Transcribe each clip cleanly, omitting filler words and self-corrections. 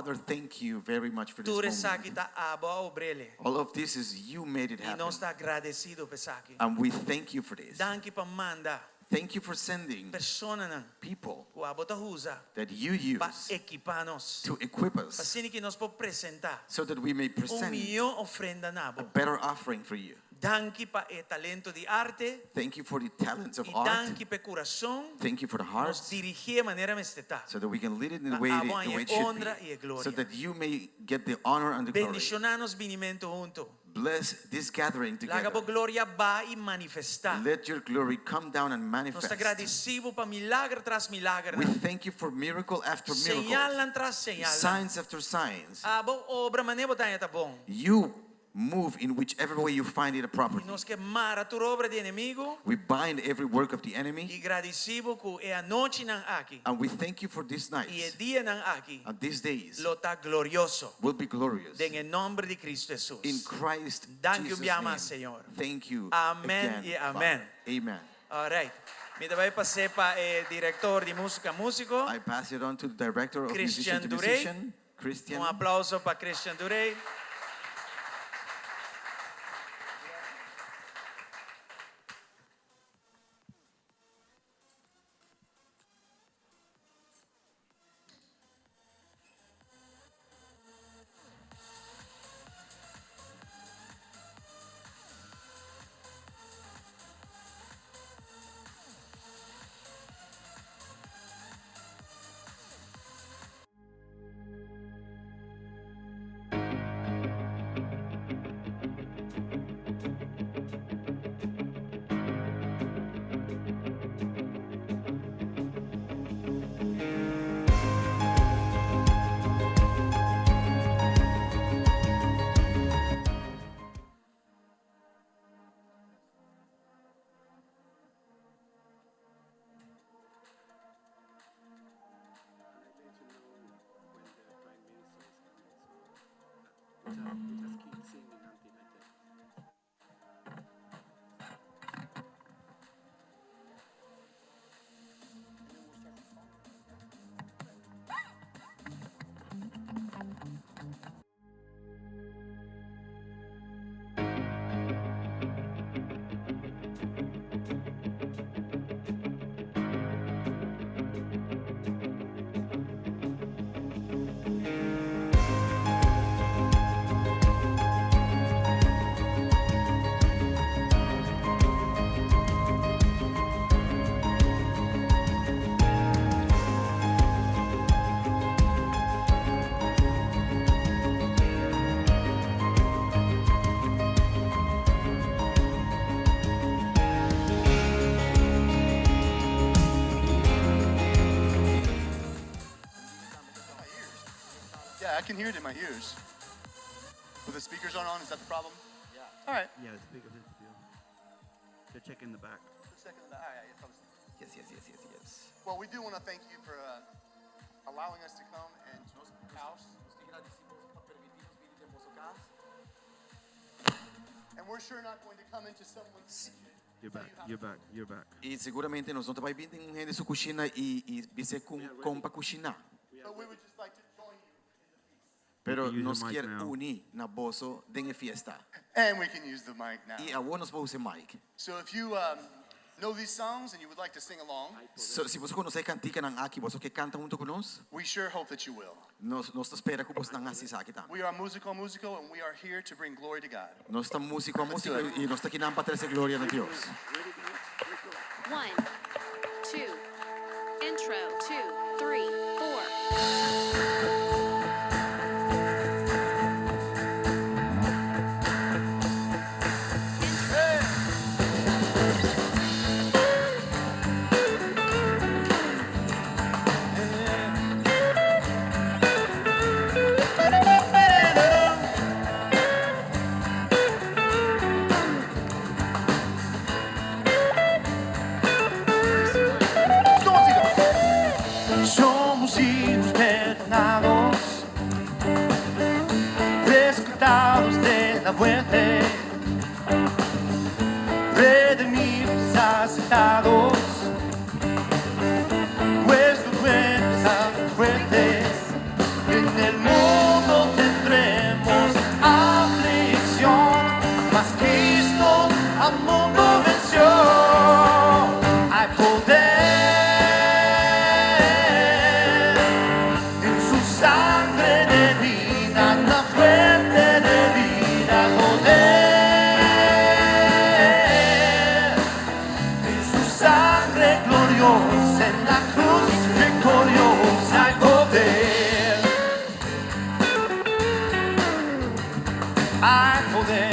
Father, thank you very much for this Tur moment. esaki ta abo a obr'é. All of this is you made it I happen. nos ta agradesido pa esaki. And we thank you for this. Danki pa manda Thank you for sending personanan people ku abo ta usa that you pa use ekipá nos. to equip us Asina ku nos por presentá so that we may un present mihó ofrenda na a bo. better offering for you. Danki pa e talento di arte Thank you for the talents of i art. danki pa e kurason Thank you for the nos hearts dirigié manera mester ta. so that we can lead it in the Pa way it, abo the way haña it should honra i e be. gloria. So that you may get the honor and the glory. Bendishoná nos binimentu huntu. Bless this gathering Laga bo together. gloria baha i manifestá. Let your glory come down and Nos ta manifest. gradisido pa milager tras milager. We thank you for miracle after miracle, Señalnan tras señalnan. signs after signs. Abo obra manera bo ta haña ta bon. You move in whichever way you find it I appropriate. nos ke mara tur obra di enemigu We bind every work of the enemy i gradisí bo ku e anochinan aki and we thank you for these i e nights dianan aki and these days lo ta glorioso will be glorious. den e nòmber di Kristu Hesus. In Christ Danki Jesus' un bia name. mas, Señor. Thank you Amen again, i amen. Father. Amen. All right. Mi ta bai pas'é pa e direktor di Músika Músiko. I pass it on to the director of Christian Musician to Durey. Musician, Christian. Un aplouso pa Christian Durey. Yeah, I can hear it in my ears. But the speakers aren't on, is that the problem? Yeah. All right. Yeah, the speakers need to be on. They're checking the back. Let's check in the, all right, yeah, probably. Yes. Well, we do want to thank you for uh, allowing us to come and house. And we're sure not going to come into someone's kitchen. You're back, you're back, you're back. I siguramente nos no ta bai bin den un hende su kushina i i bis'é kon kon pa kushiná. But we would just like to join you in the feast. Pero You can use nos the mic kier now. uni na boso den e fiesta. And we can use the mic now. I awor nos por usa e mic. So if you um, know these songs and you would like to sing along, So, si boso konosé e kantikanan aki, boso ke kanta huntu ku nos? we sure hope that you will. Nos nos ta spera ku bosnan hasi esaki tambe. We are Musico a Musico and we are here to bring glory to God. Nos ta Músiko a Músiko i nos ta kinan pa trese gloria na Dios. One, two, intro, two, three, four. Somos hijos perdonados, rescatados de la muerte, redimidos, aceptados, nuestros cuerpos fuertes en el mundo. Hay poder.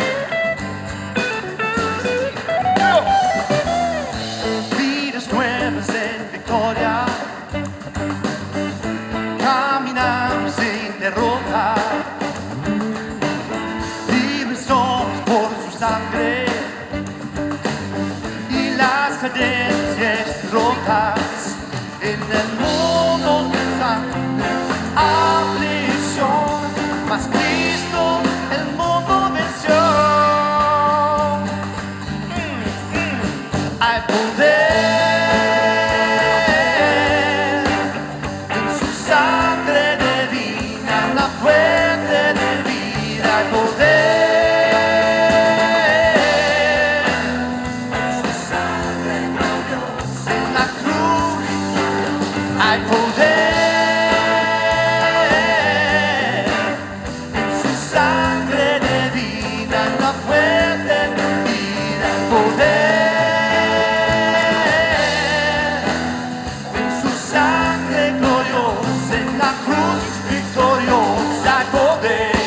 Vidas nuevas en victoria. Caminamos sin derrota. Libres somos por su sangre. Y las cadenas rotas. En el mundo tendrán aflicción, mas Cristo el mundo venció. Hay poder en su sangre divina, la fuente de vida. Hay poder en su sangre gloriosa en la cruz. Hay poder en su sangre divina, en la fuente de vida. Hay poder en su sangre gloriosa, en la cruz victoriosa. Hay poder.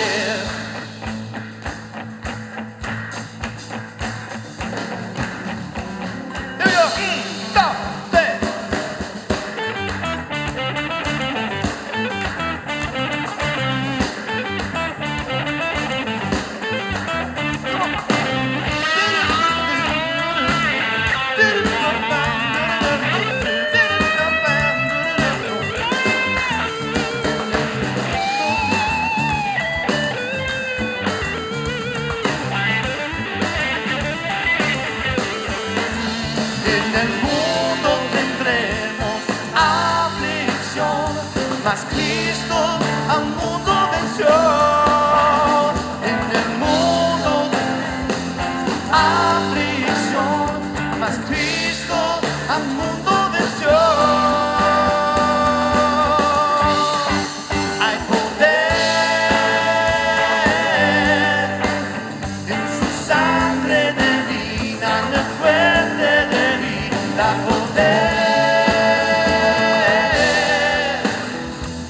Here we go. Un, dos, tres. En el mundo tendremos aflicción, mas Cristo al mundo venció. En el mundo aflicción, mas Cristo al mundo venció. Hay poder en su sangre divina, en la fuente de vida, poder.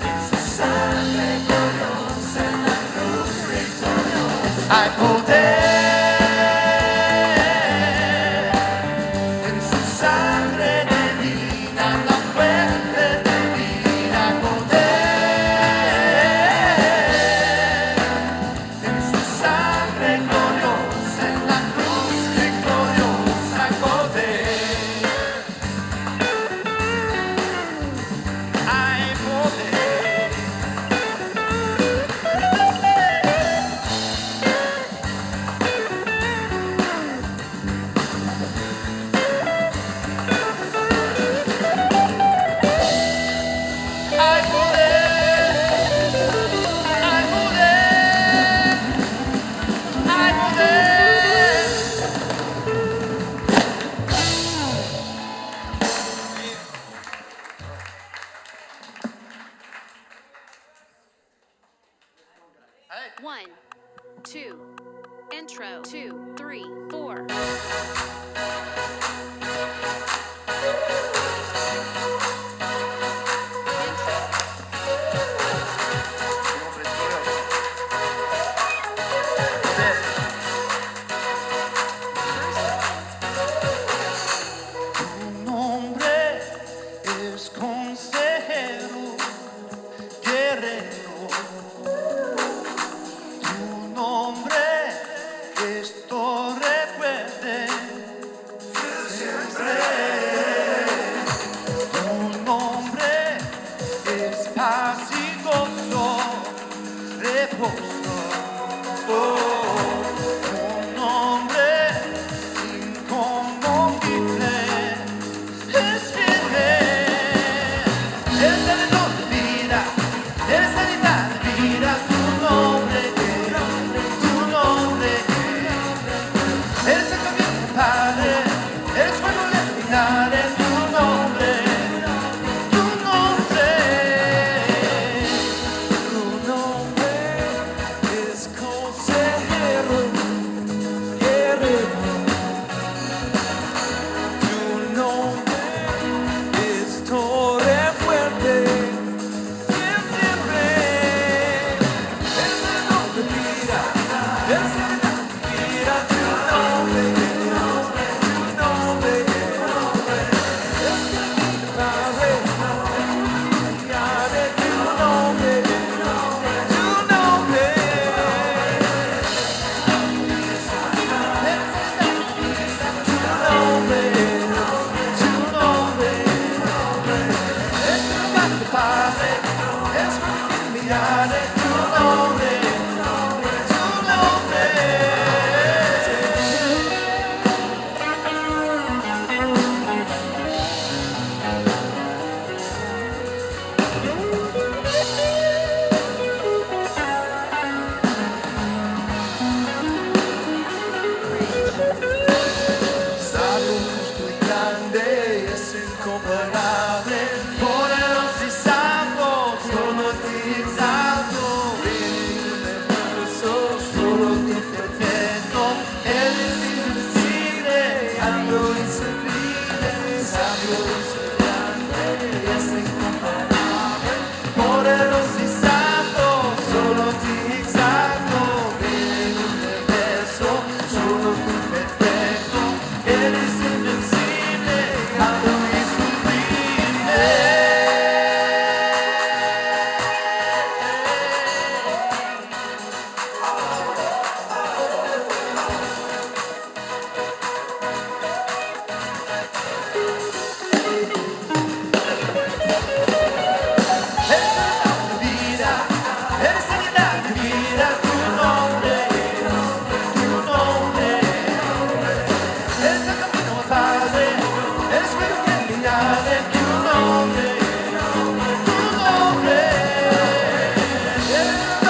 En su sangre gloriosa, en la cruz victoriosa, hay poder. En su sangre divina, en la fuente de vida, poder. En su sangre gloriosa, en la cruz victoriosa, hay poder. Hay poder. Hay poder. Hay poder. Hay poder. One, two, intro, two, three, four. Intro. Nombre es glorioso. Poder. Tu nombre es consejero, guerrero. Tu nombre es torre fuerte. Siempre. Tu nombre es paz y gozo, reposo. Oh, tu nombre inconmovible es fiel. Es el don de vida, es sanidad de vida. Tu nombre, tu nombre, eres el camino del Padre, eres fuego de final, es tu nombre, tu nombre, tu nombre.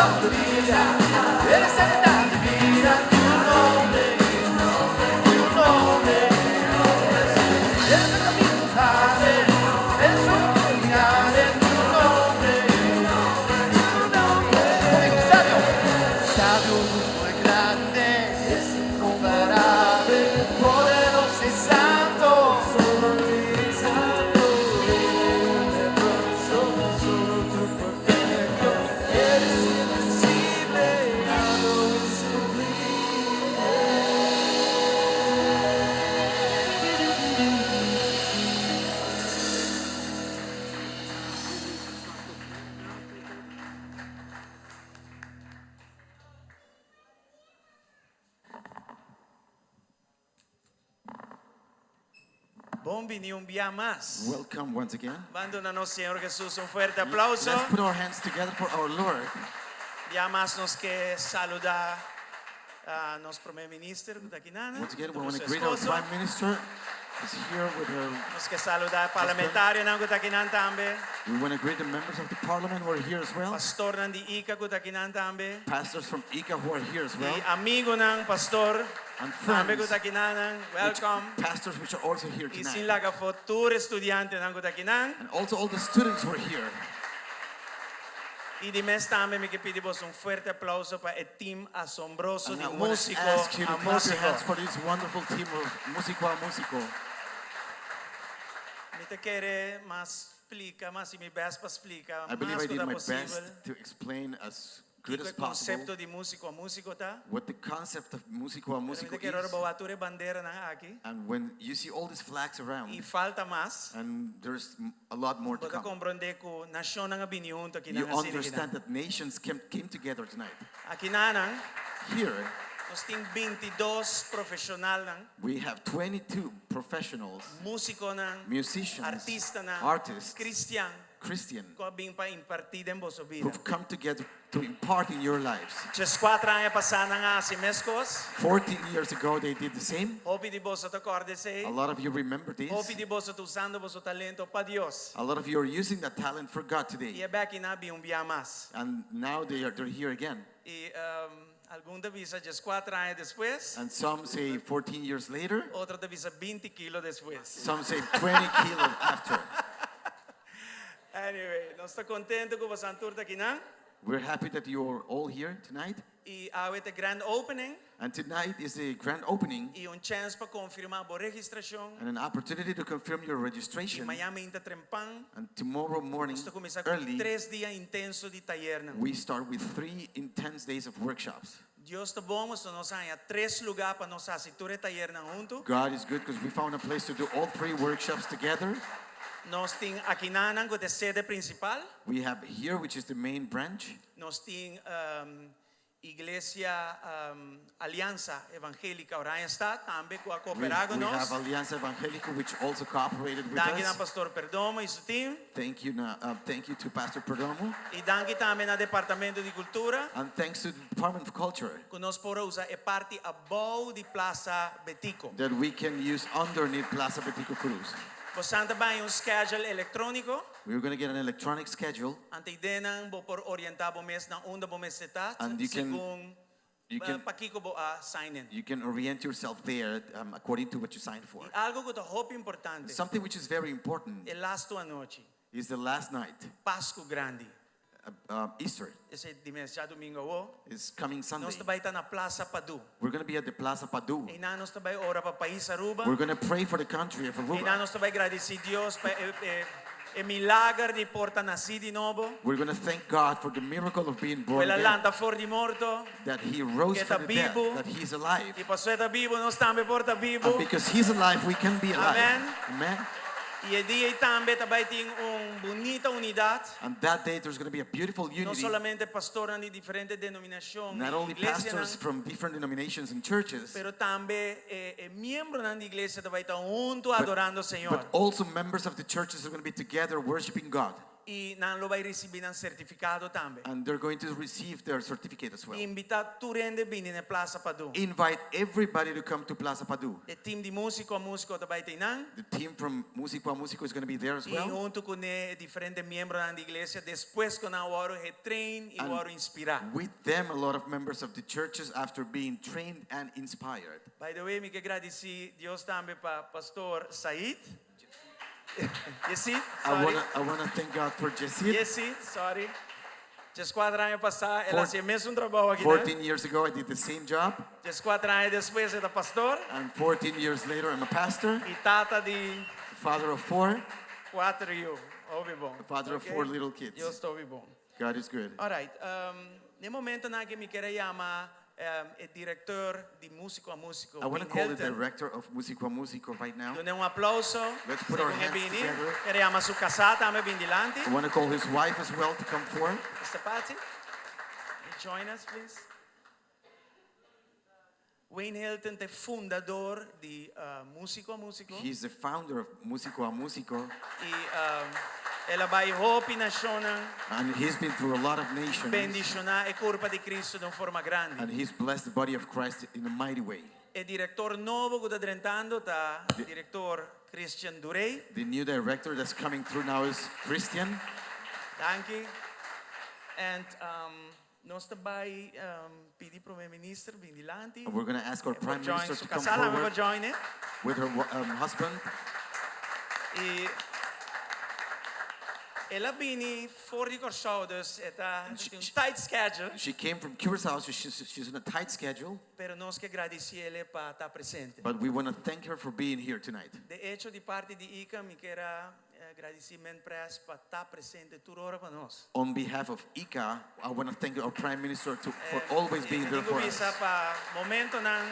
autoridad, eres sanidad divina, tu nombre, tu nombre. Eres el camino, Padre, eres oportunidad en tu nombre, tu nombre. Conmigo, sabio, sabio, justo y grande, es incomparable, poderoso y santo. Solo santo, solo tú perfecto, eres invencible, algo sublime. Bon bini un biaha mas. Welcome once again. Ban duna nos Señor Jesus un fuerte aplauso. Let's put our hands together for our Lord. Biaha mas nos ke saluda ah, nos Prome Minister ku ta akinan. Once again, we want to greet our Prime Minister. Is here with her. Nos ke saluda parlamentarionan ku ta akinan tambe. We want to greet the members of the parliament who are here as well. Pastornan di ICA ku ta akinan tambe. Pastors from ICA who are here as well. I amigonan pastor And tambe friends. ku ta akinan. Which, Welcome. pastors which are also here I sin tonight. laga afó tur studiantenan ku ta akinan. And also all the students who are here. I di mes tambe mi ke pidi boso un fuerte aplauso pa e team asombroso And di I want to Músiko ask you a to clap your Músiko. hands for this wonderful team of Músiko a Músiko. Mi ta kere m'a splika, m'a hasi mi best pa splika, I believe mas I ku did ta my posibel. best to explain as good Kiko as e konsepto possible di Músiko a Músiko ta. what the concept of Músiko a Pero mi Músiko ta kere ora is. bo wak tur e banderanan aki. And when you see all these flags around, I falta mas. and there's a lot more to Bo ta come, komprondé ku nashonnan a bini huntu aki you nan asina understand akinan. that nations came together tonight. Akinanan, Here, nos tin 22 profeshonalnan, we have 22 professionals, músikonan, musicians, artistanan, artists, kristian, Christian, ku a bin pa impartí den boso bida. who've come together to impart in your lives. 14 aña pasá nan a hasi meskos. 14 years ago, they did the same. Hopi di boso ta kòrda esei. A lot of you remember this. Hopi di boso ta usando boso talento pa Dios. A lot of you are using that talent for God I today. e bèk nan a bin un bia mas. And now they're here again. I algun ta bisa 14 aña despues, And some say 14 years later, otro ta bisa 20 kilo despues. some say 20 kilos after. Anyway, nos ta kontentu ku boso tur ta akinan. We're happy that you're all here tonight. I awe ta grand opening And tonight is a grand opening i un chèns pa konfirmá bo registrashon. and an opportunity to confirm your I registration. mañan mainta trempan, And tomorrow morning, nos ta kuminsá ku early, tres dia intenso di tayernan. we start with three intense days of workshops. Dios ta bon, pasobra nos a haña tres lugá pa nos hasi tur e tayernan huntu. God is good because we found a place to do all three workshops together. Nos tin akinanan ku ta e sede prinsipal. We have here, which is the main branch. Nos tin Iglesia Alianza Evangélica Oranjestad tambe ku a We, kooperá ku we nos. have Alianza Evangélica, which also cooperated with Danki na us. Pastor Perdomo i su team. Thank you, thank you to Pastor Perdomo. I danki tambe na Departamento di Kultura And thanks to the Department of Culture ku nos por a usa e parti abou di Plaza Betico. that we can use underneath Plaza Betico Croes. Bosan ta bai un schedule elektróniko. We're going to get an electronic schedule. Anto einan bo por orientá bo mes na unda bo mester ta And you can, segun you can, pakiko bo a sign in. you can orient yourself there according to what you signed for. I algu ku ta hopi importante. Something which is very important E lastu anochi, is the last night, Pasku Grandi. Easter, Esei di mes djadumingu awor. is coming Sunday. Nos ta bai ta na Plaza Padu. We're going to be at the Plaza Padu. Einan nos ta bai ora pa pais Aruba. We're going to pray for the country of Einan Aruba. nos ta bai gradisí Dios pa e, e, e milager di por ta nasí di nobo. We're going to thank God for the miracle of being born El a again, lanta for di morto. that He rose Ku e ta from the dead, bibu. that He's alive. I pasobra e ta bibu, nos tambe por ta bibu. And because He's alive, we can be alive. Amen. Amen. I e dia ei tambe ta bai tin un bunita unidat. And that day, there's going to be a beautiful No unity. solamente pastornan di diferente denominashon, Not only iglesianan, pastors from different denominations and churches, pero tambe e, e miembronan di iglesia ta bai ta huntu adorando Señor. but also members of the churches are going to be together worshiping God. I nan lo bai risibí nan sertifikado tambe. And they're going to receive their certificate as well. Invitá tur hende bini na Plaza Padu. Invite everybody to come to Plaza Padu. E team di Músiko a Músiko ta bai t'einan. The team from Músiko a Músiko is going to be there as I well. huntu ku ne diferente miembronan di iglesia despues ku nan a wòrdu getrain i And wòrdu inspirá. with them, a lot of members of the churches after being trained and inspired. By the way, mi ke gradisí Dios tambe pa Pastor Said. Yesid, I sorry. wanna, I wanna thank God for Yesid. Yesid, sorry. Dieskuater aña pasá, el a hasi e mesun trabou aki. 14 years ago, I did the same job. Dieskuater aña despues, e ta pastor. And 14 years later, I'm a pastor. I tata di Father of four. kuater yu. Hopi bon. The father of four little kids. Dios ta hopi bon. God is good. All right. Um, na e momentonan aki mi kier yama um, e director di Musico a Musico, I want to Wayne call the Hilton. director of Musico a Musico right now. Dun'é un aplauso. Let's put our Segun e hands bini. together. Kier yama su casá tambe bin dilanti. I want to call his wife as well to come forward. Mr. Patsy, you join us, please. Wayne Hilton ta e fundador di uh, Musico a Musico. He's the founder of Musico a Musico. I um, el a bai hopi nashonnan. And he's been through a lot of nations. Bendishoná e kurpa di Cristo den un forma grandi. And he's blessed the body of Christ in a mighty way. E direktor nobo ku ta drentando ta direktor Christian Durey. The new director that's coming through now is Christian. Danki. And um, nos ta bai um, pidi Prome Minister bin dilanti. And we're going to ask our E por Prime join Minister su to come casá tambe por forward join eh. with her um, husband. I el a bini for di Kòrsou, dus e ta tin un tight schedule. She came from Curaçao, so she's, she's on a tight schedule. Pero nos ke gradisiele pa ta presente. But we want to thank her for being here tonight. De hecho, di parti di ICA mi kier a gradisí Men Press pa ta presente tur ora pa nos. On behalf of ICA, I want to thank our Prime Minister to, for always being there for us. Bisa pa momentonan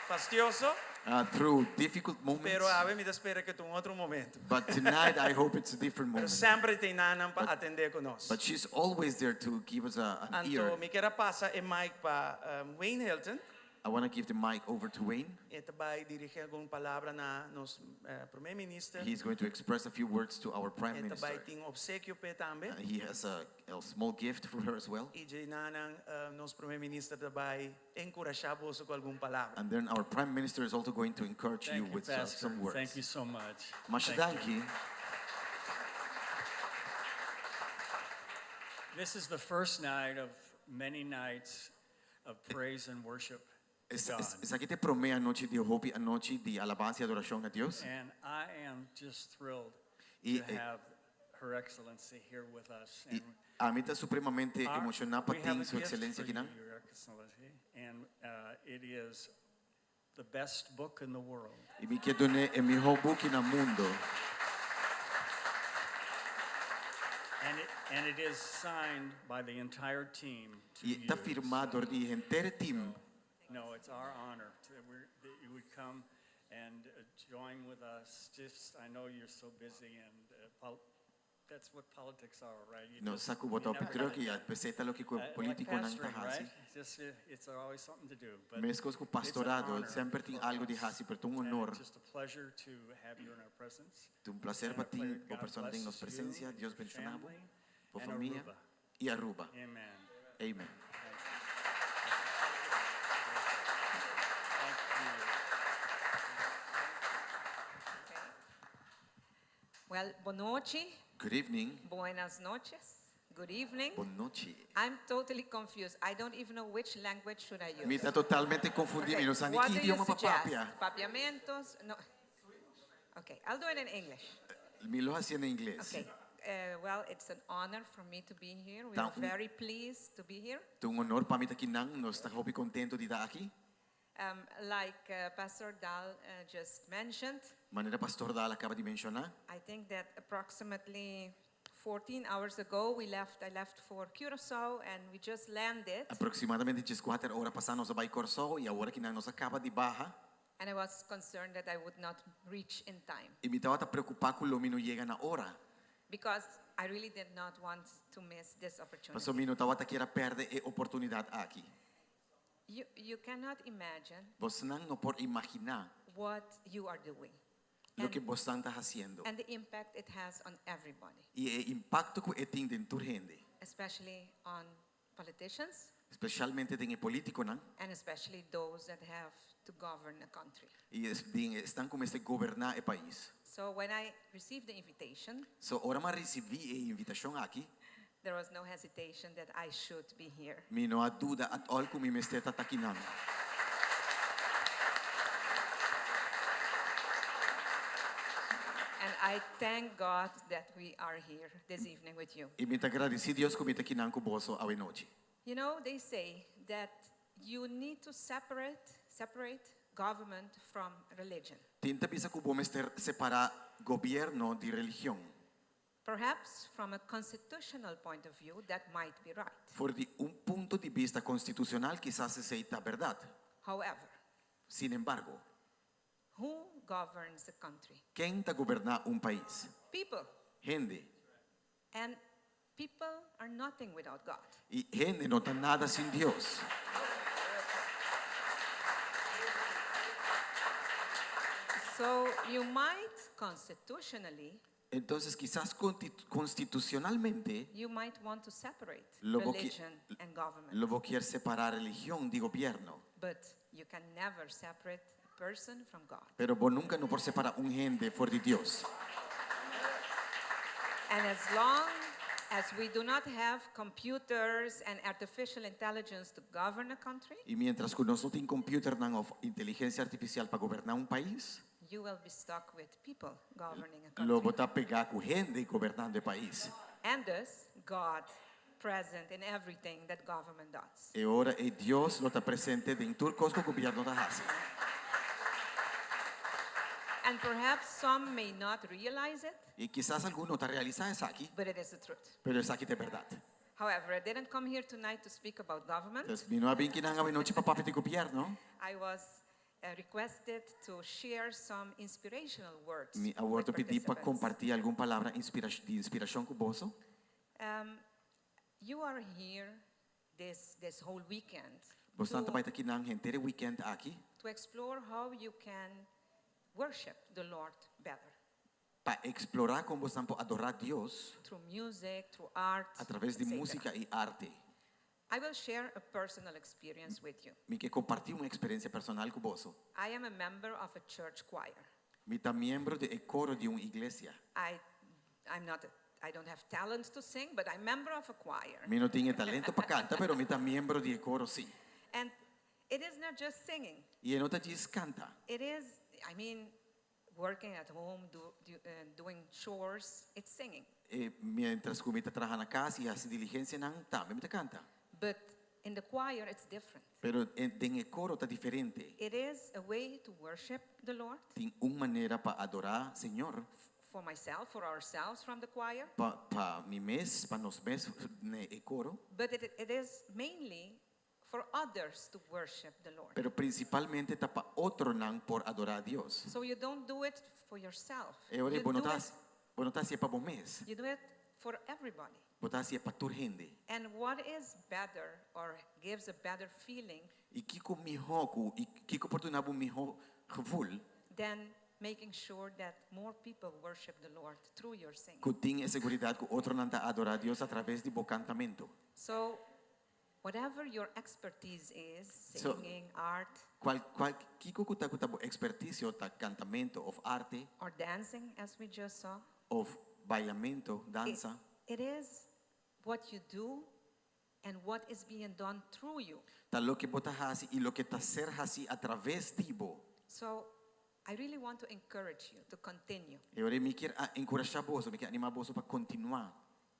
fastioso. Uh, through difficult moments. Pero awe mi ta spera ku ta un otro momento. But tonight I hope it's a different Pero moment. semper tin nan pa atendé ku nos. But she's always there to give us a, an Anto ear. mi kier a pasa e mic pa um, Wayne Hilton. I want to give the mic over to Wayne. E ta bai dirigí algun palabra na nos eh, Prome Minister. He's going to express a few words to our Prime E ta bai Minister. tin obsekio p'e tambe. Uh, he has a, a small gift for her as well. I djeinanan eh, nos Prome Minister ta bai enkurashá boso ku algun palabra. And then our Prime Minister is also going to encourage Thank you you, with uh, Pastor. some words. Thank you so much. Masha Thank you. danki. This is the first night of many nights of praise and worship to Es, God. es, esaki ta e promé anochi di hopi anochi di alabansa i adorashon na Dios. And I am just thrilled Y, to eh, have Her Excellency here with us. I And ami ta supremamente our- emoshoná pa we have tin a Su gift Ekselensia for aki you, nan. Your Excellency, and uh, it is the best book in the world. I mi ke dun'é e mihó buki na mundu. And it, and it is signed by the entire team to I ta you. firmá dor di henter e team. No, it's our honor to, we're, that you would come and uh, join with us. Just, I know you're so busy and uh, pol- that's what politics are, right? You No just- sa ku bo you ta never drùk know. i a pesei ta loke ku Uh, like polítikonan ta pastoring, hasi. right? Just, uh, it's always something to do. But Meskos ku it's an pastorado, honor semper tin for algu di us. hasi, pero ta un And honor. it's just a pleasure to have you in our presence. Ta un plaser And pa I pray tin that bo God persona den nos blesses you presensia. and Dios your bendishoná bo, family bo and famia Aruba. i Aruba. Amen. Amen. Thank you. Well, bon nochi. Good evening. Buenas noches. Good evening. Bon nochi. I'm totally confused. I don't even know which language should I use. Mi ta totalmente konfundí. Mi no sa ni what ki do you idioma pa suggest? papia. Papiamentos? No. Okay, I'll do it in English. Mi lo hasi na ingles. Okay. Uh, well, it's an honor for me to be here. We Ta are un- very pleased to be here. Ta un honor pa mi ta akinan. Nos ta hopi kontentu di ta aki. Um, like uh, Pastor Dahl uh, just mentioned, Manera Pastor Dahl a kaba di menshoná. I think that approximately 14 hours ago we left. I left for Curacao and we just landed. Aproximadamente dieskuater ora pasá nos a bai Kòrsou i awor akinan nos a kaba di baha. And I was concerned that I would not reach in time I mi tabata preokupá ku lo mi no yega na ora. because I really did not want to miss this opportunity. Pasobra mi no tabata kier a pèrdè e oportunidat aki. You, you cannot imagine Bosnan no por imaginá what you are doing. Loke boso ta hasiendo. And the impact it has on everybody, I e impakto ku e tin den tur hende. Especially on politicians Spesialmente den e polítikonan. And especially those that have to govern a country. I es, den esnan ku mester goberná e pais. So when I received the invitation, So ora m'a risibí e invitashon aki, there was no hesitation that I should be here. Mi no a duda at all ku mi mester ta takinan. And I thank God that we are here this evening with you. I mi ta gradisí Dios ku mi ta kinan ku boso awe nochi. They say that you need to separate government from religion. Tin ta bisa ku bo mester separá gobièrnu di religion. Perhaps from a constitutional point of view, that might be right. For di un punto di bista konstitushonal kisas esei ta bèrdat. However, Sin embargo, who governs a country? Ken ta goberná un pais? People. Hende. And people are nothing without God. I hende no ta nada sin Dios. So you might constitutionally, Entonces kisas konstitushonalmente you might want to separate religion and government. lo bo kier separá religion di gobièrnu. But you can never separate a person from God. Pero bo nunka no por separá un hende for di Dios. And as long as we do not have computers and artificial intelligence to govern a country, I miéntras ku nos no tin computernan òf inteligensia artifisial pa goberná un pais, you will be stuck with people governing a lo bo country. ta pegá ku hende gobernando e pais. And thus, God present in everything that government does. E ora ei Dios lo ta presente den tur kos ku gobièrnu ta hasi. And perhaps some may not realize it, I kisas algun no ta realisá esaki, but it is the truth. Pero esaki ta e bèrdat. However, I didn't come here tonight to speak about government. Entonces, mi no a bin kinan awenochi pa papia di gobièrnu. I was requested to share some inspirational words Mi a with wòrdu pidí pa participants. kompartí algun palabra di inspirashon ku boso. You are here this whole weekend Bosnan ta bai ta kinan henter e weekend aki to explore how you can worship the Lord better. Pa eksplorá kon bosnan por adorá Dios Through music, through art, a traves di etc. músika i arte. I will share a personal experience with you. Mi ke kompartí un eksperensia personal ku boso. I am a member of a church choir. Mi ta miembro di e koro di un iglesia. I'm not a, I don't have talent to sing, but I'm member of a choir. Mi no tin e talento pa kanta, pero mi ta miembro di e koro sí. And it is not just singing. I e no ta djis kanta. It is, I mean, working at home, doing chores, it's singing. E mientras ku mi ta traha na kas i hasi diligensianan, tambe mi ta kanta. But in the choir, it's different. Pero den e koro ta diferente. It is a way to worship the Lord. Tin un manera pa adorá Señor. For myself, for ourselves from the choir. Pa mi mes, pa nos mes ne e koro. But it is mainly for others to worship the Lord. Pero prinsipalmente ta pa otronan por adorá Dios. So you don't do it for yourself. E ora You bo no do ta it bo no ta hasié pa bo mes. You do it for everybody. Bo ta hasié pa tur hende. And what is better or gives a better feeling I kiko mihó ku i kiko por duna bo mihó gevoel than making sure that more people worship the Lord through your singing? Ku tin e seguridat ku otronan ta adorá Dios a traves di bo kantamentu. So, whatever your expertise is, So, singing, art, Kual kual kiko ku ta ku ta bo ekspertisio ta kantamentu òf arte or dancing, as we just saw, òf bailamentu, dansa. It is what you do and what is being done through you. Ta loke bo ta hasi i loke ta ser hasi a traves di bo. So I really want to encourage you to continue. E ora mi kier a enkurashá boso, mi kier animá boso pa kontinuá.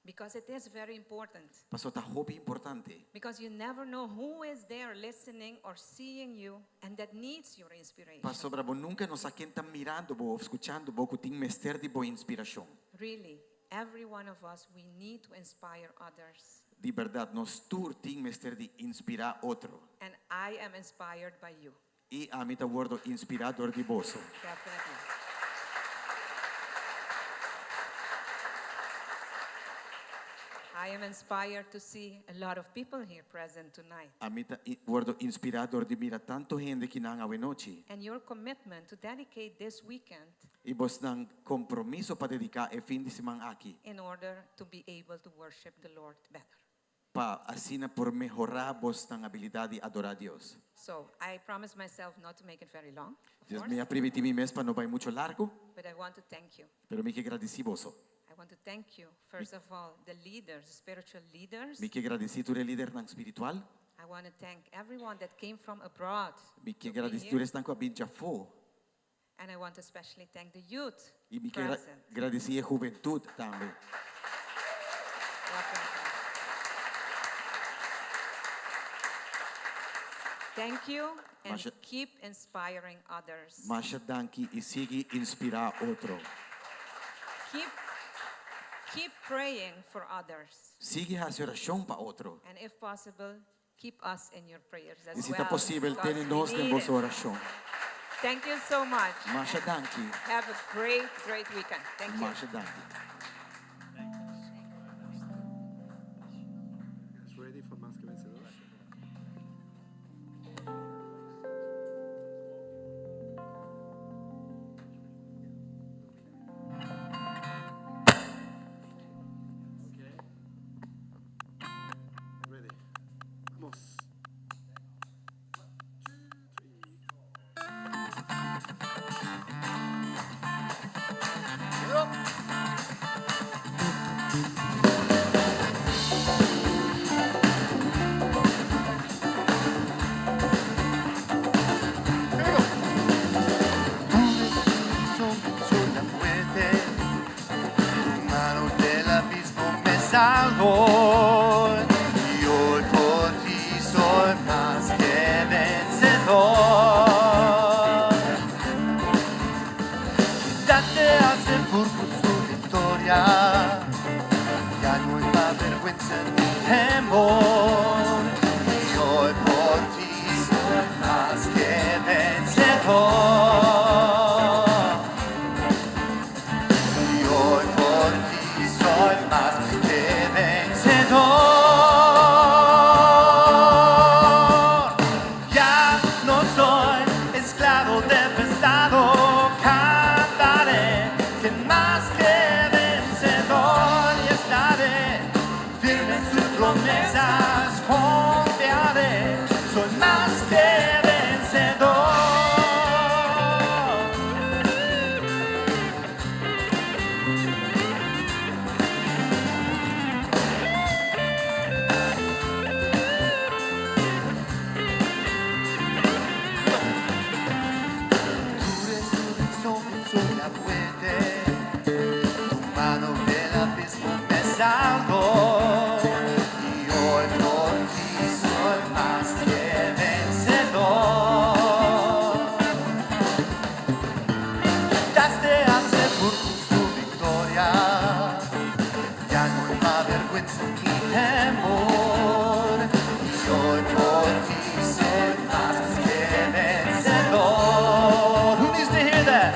Because it is very important. Pasobra ta hopi importante. Because you never know who is there listening or seeing you and that needs your inspiration. Pasobra bo nunka no sa ken ta mirando bo òf skuchando bo ku tin mester di bo inspirashon. Really, every one of us, we need to inspire others. Di bèrdat, nos tur tin mester di inspirá otro. And I am inspired by you. I ami ta wòrdu inspirá dor di boso. Definitely. I am inspired to see a lot of people here present tonight. Ami ta wordo inspira door di mira tanto hende akinan awe nochi. And your commitment to dedicate this weekend Y bosnan compromiso pa dedica e fin di siman aki. In order to be able to worship the Lord better. Pa asina por mehora bosnan habilidad di adora Dios. So I promise myself not to make it very long, of Dios course, mi a primiti mi mes pa no bay mucho largo, but I want to thank you. Pero mi kier gradici boso. I want to thank you, first of all, the leaders, spiritual leaders. Mi kier gradici tur e lidernan spiritual. I want to thank everyone that came from abroad Mi to kier be gradici here. tur esnan cu a bin djafo. And I want to especially thank the youth Y mi kier present. gradici e hubentud tambe. Thank you and Masha- keep inspiring others. Masha danki y sigui inspira otro. Keep praying for others. Sigui haci oracion pa otro. And if possible, keep us in your prayers as Y si well. ta posibel, because tene we nos den need boso it. oracion. Thank you so much. Masha danki. Have a great, great weekend. Thank you. Masha danki. Ready for Más que Vencedor? Okay. Ready. Vamos. One, two, three. Tu resurrección venció la muerte, tu mano del abismo me salvó. Y hoy por ti soy más que vencedor. Quitaste al sepulcro su victoria, ya no hay más vergüenza ni temor. Y hoy por ti soy más que vencedor. Y hoy por ti soy más que vencedor. Ya no soy esclavo del pasado, cantaré que más que vencedor y estaré firme en sus promesas, confiaré, soy más que vencedor. Tu resurrección venció la muerte, tu mano del abismo me salvó. Y hoy por ti soy más que vencedor. Quitaste al sepulcro su victoria, ya no hay más vergüenza ni temor. Y hoy por ti soy más que vencedor. Who needs to hear that?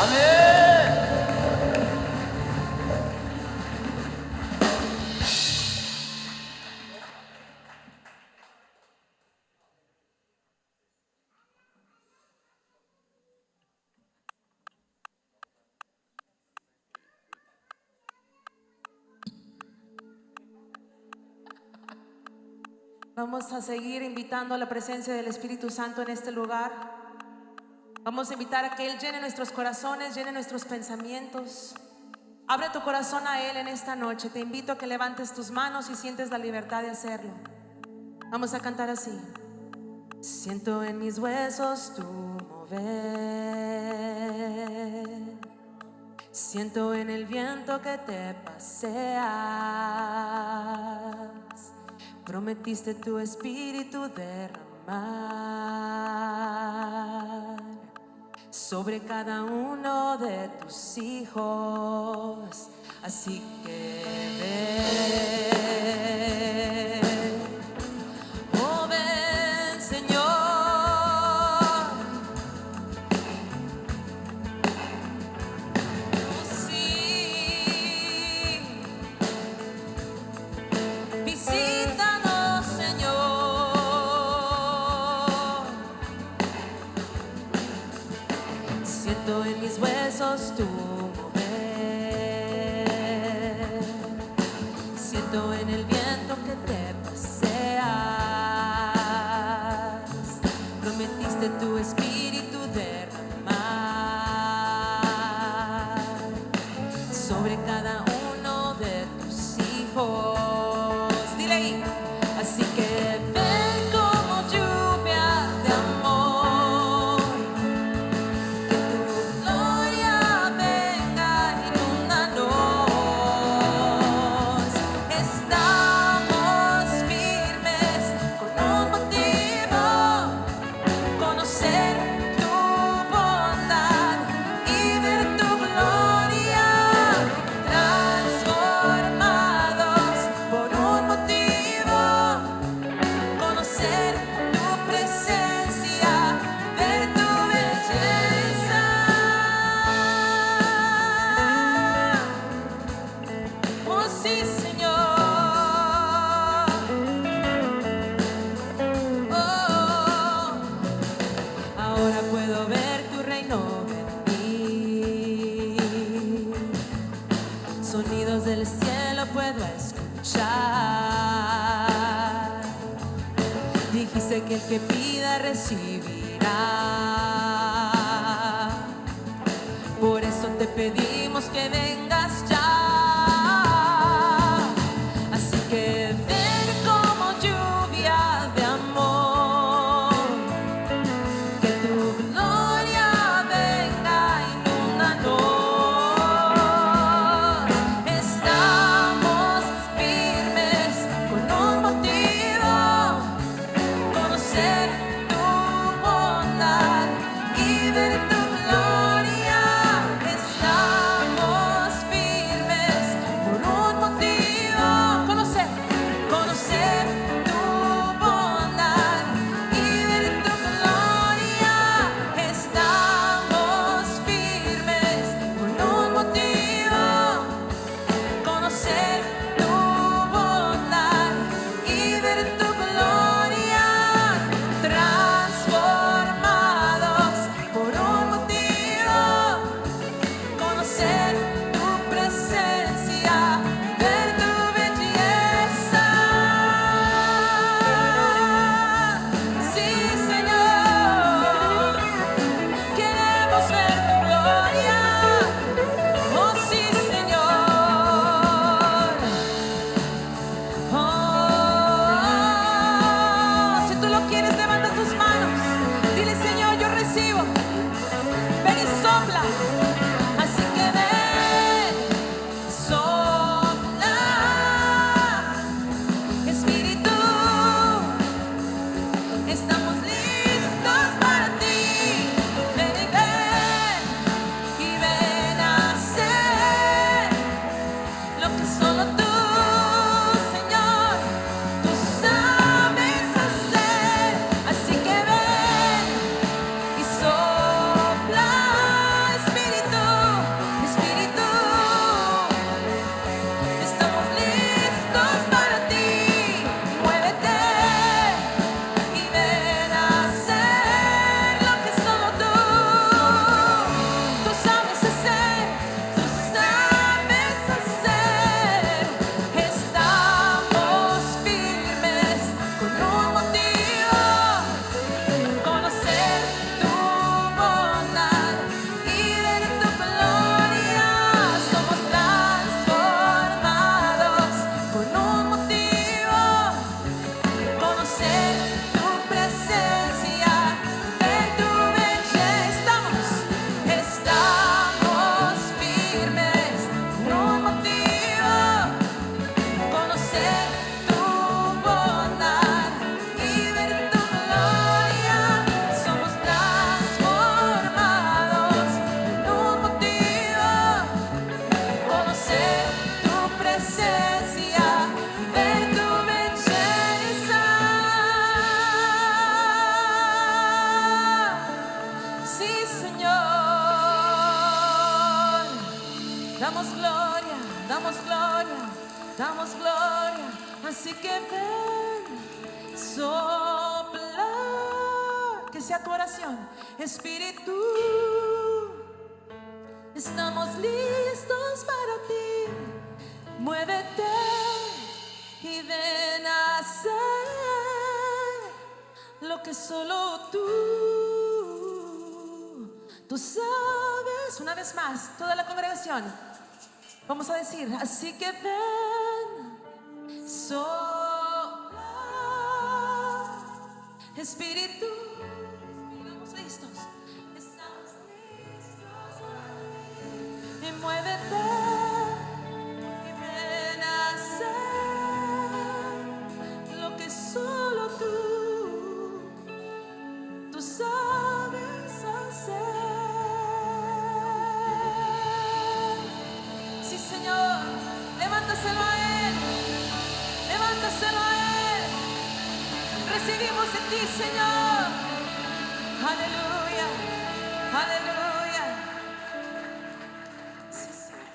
Amèn! Vamos a seguir invitando a la presencia del Espíritu Santo en este lugar. Vamos a invitar a que Él llene nuestros corazones, llene nuestros pensamientos. Abre tu corazón a Él en esta noche. Te invito a que levantes tus manos y sientes la libertad de hacerlo. Vamos a cantar así. Siento en mis huesos tu mover. Siento en el viento que te paseas. Prometiste tu espíritu derramar sobre cada uno de tus hijos. Así que ven, oh ven Señor. Oh, sí. Visítanos, Señor. Siento en mis huesos tu mover. Siento en el viento que te paseas. Prometiste tu espíritu derramar sobre cada uno de tus hijos. Dile ahí. Así que ven como lluvia de amor. Que tu gloria venga, inúndanos. Estamos firmes con un motivo, conocer tu bondad y ver tu gloria transformados por un motivo conocer tu presencia, ver tu belleza. Oh sí, Señor. Oh, ahora puedo ver tu reino venir. Sonidos del cielo puedo escuchar. Dijiste que el que pida recibirá. Por eso te pedimos que vengas ya. Así que ven como lluvia de amor. Que tu gloria venga, inúndanos. Estamos firmes con un motivo, conocer tu bondad y ver tu gloria. Estamos firmes. Damos gloria, damos gloria, damos gloria. Así que ven, sopla, que sea tu oración, Espíritu. Estamos listos para ti. Muévete y ven a hacer lo que solo tú sabes. Una vez más, toda la congregación. Vamos a decir, así que ven, sopla, Espíritu. Estamos listos. Estamos listos para ti. Y muévete y ven a hacer lo que solo tú sabes hacer. Sí, Señor, levántaselo a Él, levántaselo a Él. Recibimos de ti, Señor. Aleluya, aleluya. Sí, Señor.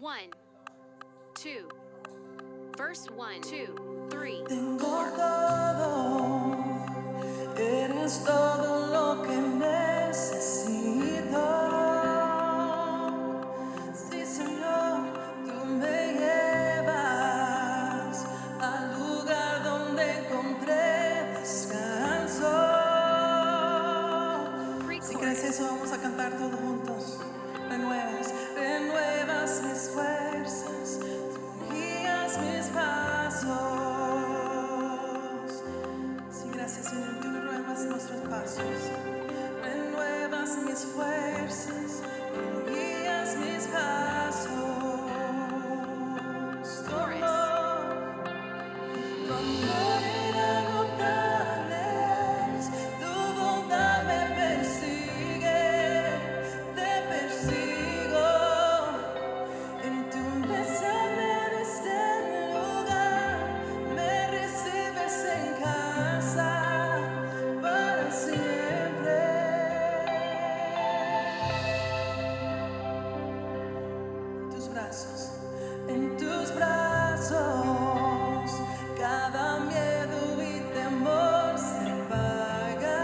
1, 2, verse 1, 2, 3, Tengo todo, eres todo lo que necesito. Sí, Señor, tú me llevas al lugar donde encontré descanso. Si crees Pre-chorus. eso, vamos a cantar todos juntos. Renuevas, renuevas mis fuerzas, tú guías mis pasos. Sí, gracias, Señor, tú renuevas nuestros pasos. Renuevas mis fuerzas, tú guías mis pasos. Tu Chorus. amor, tu amor inagotable es, tu bondad me persigue, te persigo. En tu mesa me diste lugar, me recibes en casa para siempre. En tus brazos, en tus brazos, cada miedo y temor se apaga.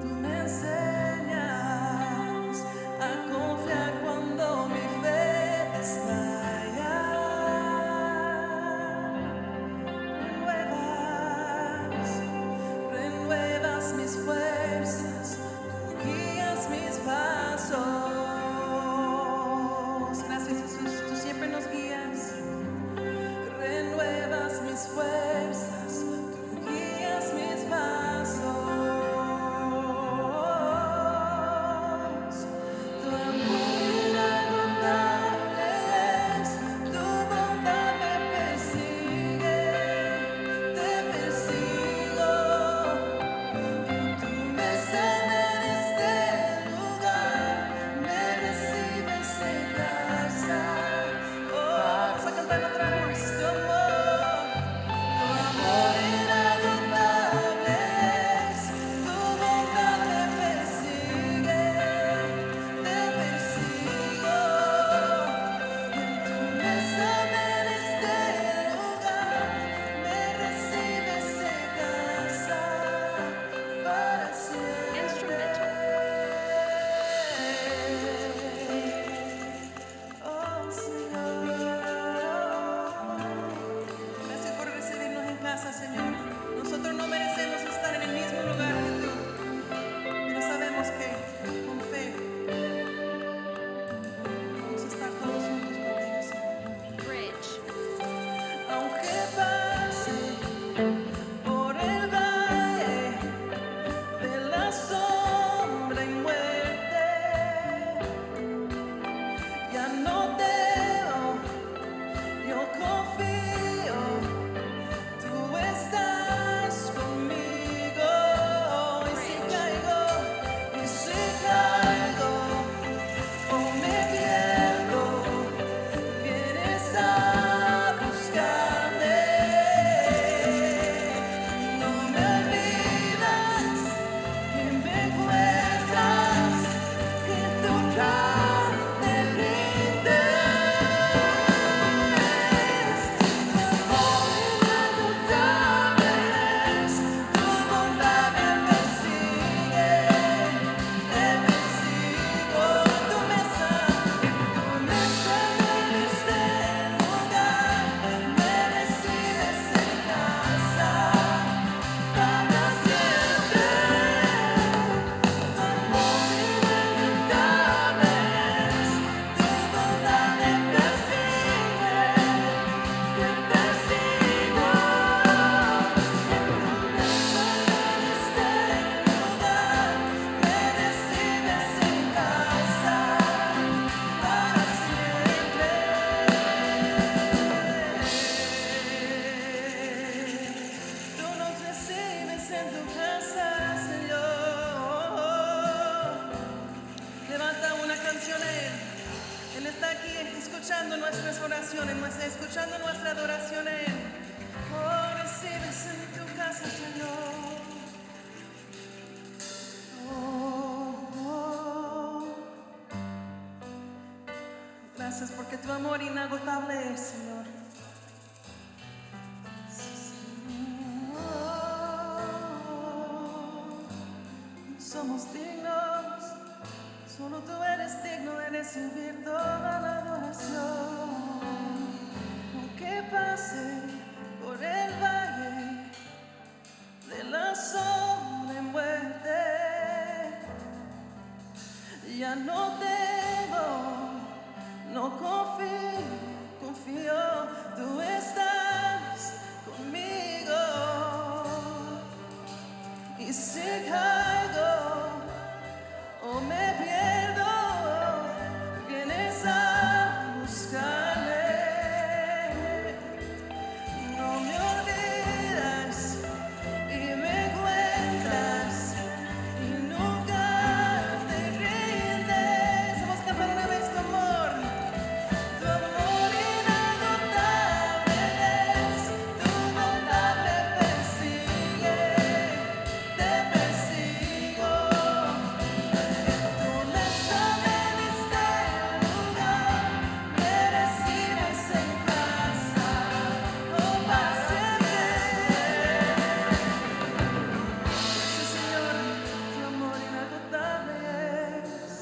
Tú me enseñas a confiar cuando mi fe desmaya. Renuevas, renuevas mis fuerzas, tú guías mis pasos. Escuchando nuestra adoración a Él. Oh, recibes en tu casa, Señor. Oh, oh. Gracias porque tu amor inagotable es, Señor. Sí, Señor. Somos dignos, solo tú eres digno de recibir toda la adoración. Aunque pase por el valle de la sombra y muerte, ya no temo, no confío, confío, tú estás conmigo. Y si caigo o me pierdo, vienes a buscarme. No me olvidas y me encuentras y nunca te rindes. Vamos a cantar una vez tu amor. Tu amor inagotable es, tu bondad me persigue, te persigo. En tu mesa me diste lugar, me recibes en casa, oh para siempre. Sí, Señor, tu amor inagotable es.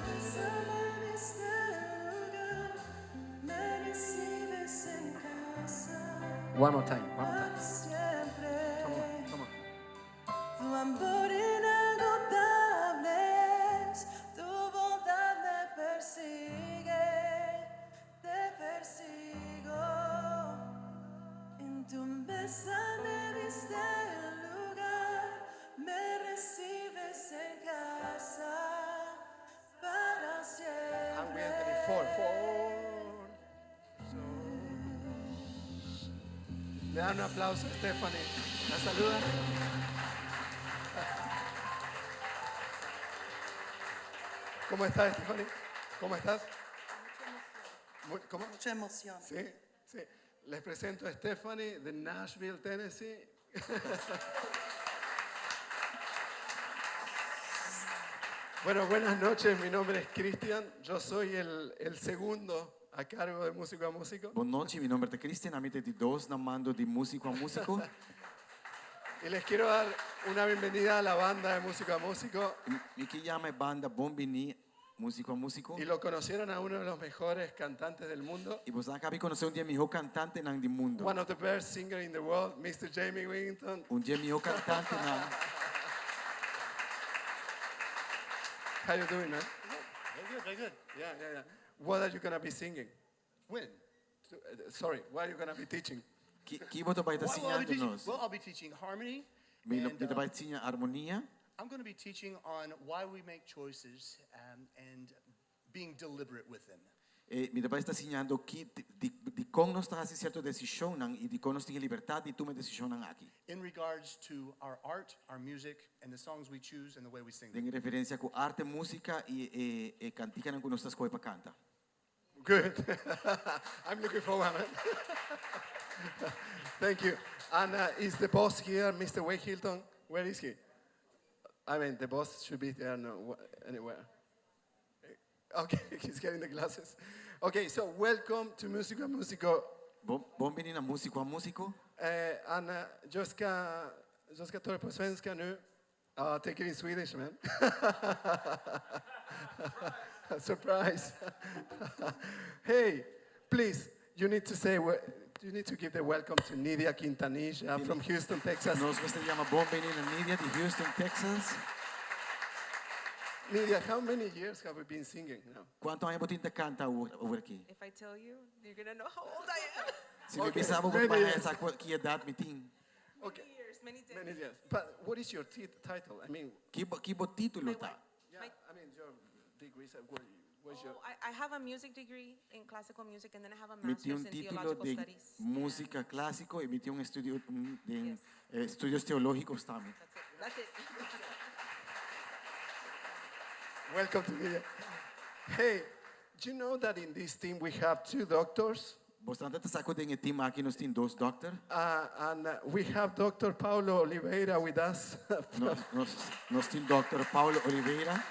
Mesa me diste lugar, me recibes en casa. One more time, one more time. Para siempre. Come on, come on. Tu amor inagotable es, tu bondad me persigue, te persigo. En tu mesa me diste lugar, me recibes en casa para And we siempre. enter in four, four. So. Le dan un aplauso a Stephanie. La saluda. ¿Cómo estás, Stephanie? ¿Cómo estás? ¿Cómo? Mucha emoción. Sí. Les presento a Stephanie de Nashville, Tennessee. Bueno, buenas noches. Mi nombre es Cristian. Yo soy el segundo a cargo de Músico a Músico. Bon nochi, mi nomber ta Christian, ami ta di dos na mando di Músiko a Músiko. Y les quiero dar una bienvenida a la banda de Músico a Músico. Mi ke yama e banda bon bini, Músiko a Músiko. Y lo conocieron a uno de los mejores cantantes del mundo. I boso a kaba di konosé un di e mihó kantantenan di mundu. One of the best singers in the world, Mr. Jamie Wigington. Un di e mihó kantantenan. How you doing, man? Very good, very good. Yeah. What are you gonna be singing? When? Sorry, what are you gonna be teaching? Ki bo ta bai ta What will I be siñando teaching? nos? Well, I'll be teaching harmony. Mi And, mi ta bai siña armonia. I'm going to be teaching on why we make choices and being deliberate with them. Mi ta bai ta siñando ki di kon nos ta hasi sierto desishonnan i di kon nos tin libertat di tuma desishonnan aki. In regards to our art, our music, and the songs we choose and the way we sing them. Den referensia ku arte, músika i e kantikanan ku nos ta skohe pa kanta. Good. I'm looking forward, man. Thank you. And is the boss here, Mr. Wade Hilton? Where is he? I mean, the boss should be there, no, anywhere. Okay, he's getting the glasses. Okay, so welcome to Músico a Músico. Bon bini na Músiko a Músiko. Anna, jag ska ta det på svenska nu. Ja, take it in Swedish, man. Surprise. Hey, please, you need to say, you need to give the welcome to Nidia Quintanilla from Houston, Texas. Nos mester yama bon bini na Nidia di Houston, Texas. Nidia, how many years have we been singing now? Kuantu aña bo tin ta kanta awor aki? If I tell you, you're gonna know how old I am. Si mi Okay, bisa bo many pa years. sa ki edat mi tin. Okay. Many years, many days. Many years. But what is your title? I mean, Ki bo título My ta? what? Yeah, My- I mean, your degrees. What's your Oh, I have a music degree in classical music, and then I have a Mi tin master's un in título theological di studies. músika klasiko i mi tin un estudio di Yes. estudio teológiko tambe. That's it. That's it. Welcome to here. Hey, do you know that in this team we have two doctors? Boso sa ku den e team aki nos tin dos dòkter. And we have Dr. Paulo Oliveira with us. Nos tin Dr. Paulo Oliveira.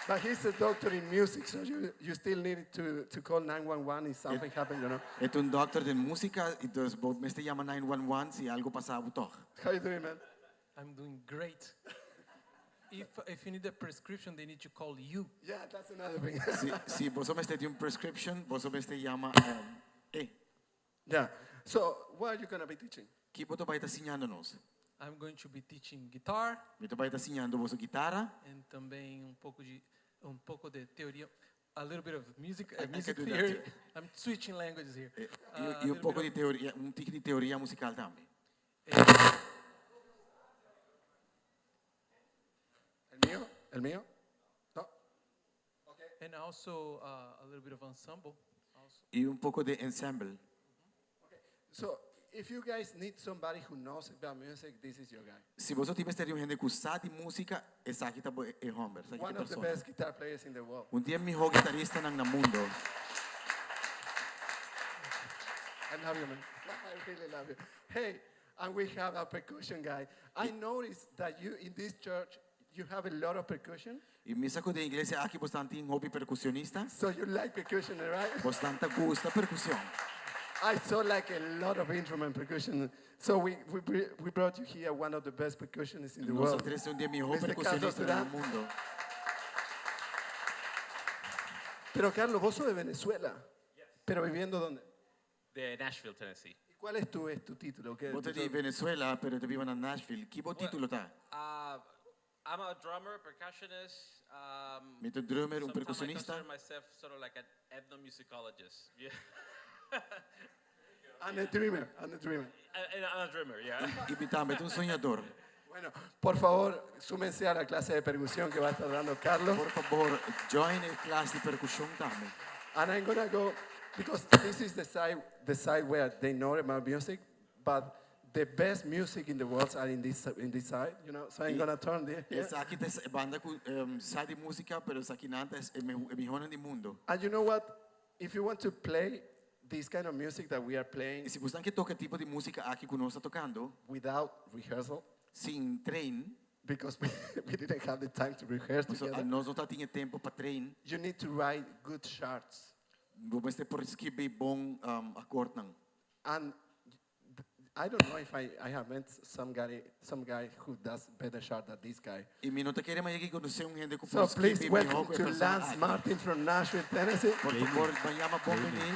But he's a doctor in music, so you still need to call 911 if something happens. E ta un dòkter di músika, anto bo mester yama 911 si algu pasa toch. How you doing, man? I'm doing great. If you need a prescription, they need to call you. Yeah, that's another thing. Si bo mester tin un prescription, bo mester yama e. Yeah. So, what are you going to be teaching? Kiko bo ta bai ta siñando nos? I'm going to be teaching guitar Mi ta bai ta siñando boso guitara. And também um pouco de teoria, a little bit of music, I music can do that theory. too. I'm switching languages here. I un poko di teoria, un tiki di teoria musikal tambe. ¿El mío? ¿El mío? No. And also a little bit of ensemble. Also. I un poko di ensemble. So, if you guys need somebody who knows about music, this is your guy. Si boso tin mester di un hende ku sa di músika, esaki ta e hòmber, esaki One ta of the persona. best guitar players in the world. Un di e mihó gitaristanan na mundu. I love you, man. I really love you. Hey, and we have a percussion guy. I noticed that you in this church you have a lot of percussion. I mi sa ku den e iglesia aki boso tin hopi perkushonista. So you like percussion, right? Boso ta gusta perkushon. I saw like a lot of instrument percussion. So we brought you here one of the best percussionists in the Nos world. a trese un di e mihó Mr. Carlos perkushonistanan na Durán. mundu. Pero Carlos, vos sos de Venezuela. Pero viviendo dónde? De Nashville, Tennessee. ¿Y cuál es tu título? ¿Qué- Bo ta di Venezuela, pero ta biba na Nashville. Ki bo título ta? I'm a drummer, percussionist. Mi ta drummer, un Sometimes I perkushonista. consider myself sort of like an ethnomusicologist. Yeah. I'm a dreamer. I'm a dreamer. And I'm a dreamer, yeah. I mi tambe ta un soñadó. Bueno, por favor, súmense a la clase de percusión que va a estar dando Carlos. Por fabor, join e klas di perkushon tambe. And I'm gonna go because this is the side where they know about music, but the best music in the world are in this side. So I'm gonna turn there. here. Esaki ta e banda ku sa di músika, pero esakinan ta e mihó di mundu. And you know what? If you want to play this kind of music that we are playing I si bo ke toka e tipo di músika aki ku nos ta tokando, without rehearsal, sin train, because we didn't have the time to rehearse so, together, nos no tabatin tempu pa train, you need to write good charts. Bo mester por skirbi bon akòrdnan. And I don't know if I have met some guy who does better chart than this guy. I mi no ta kere m'a yega di konosé un hende ku So please skirbi welcome mihó to Lance Martin from Nashville, Tennessee. Por fabor, yama bon bini.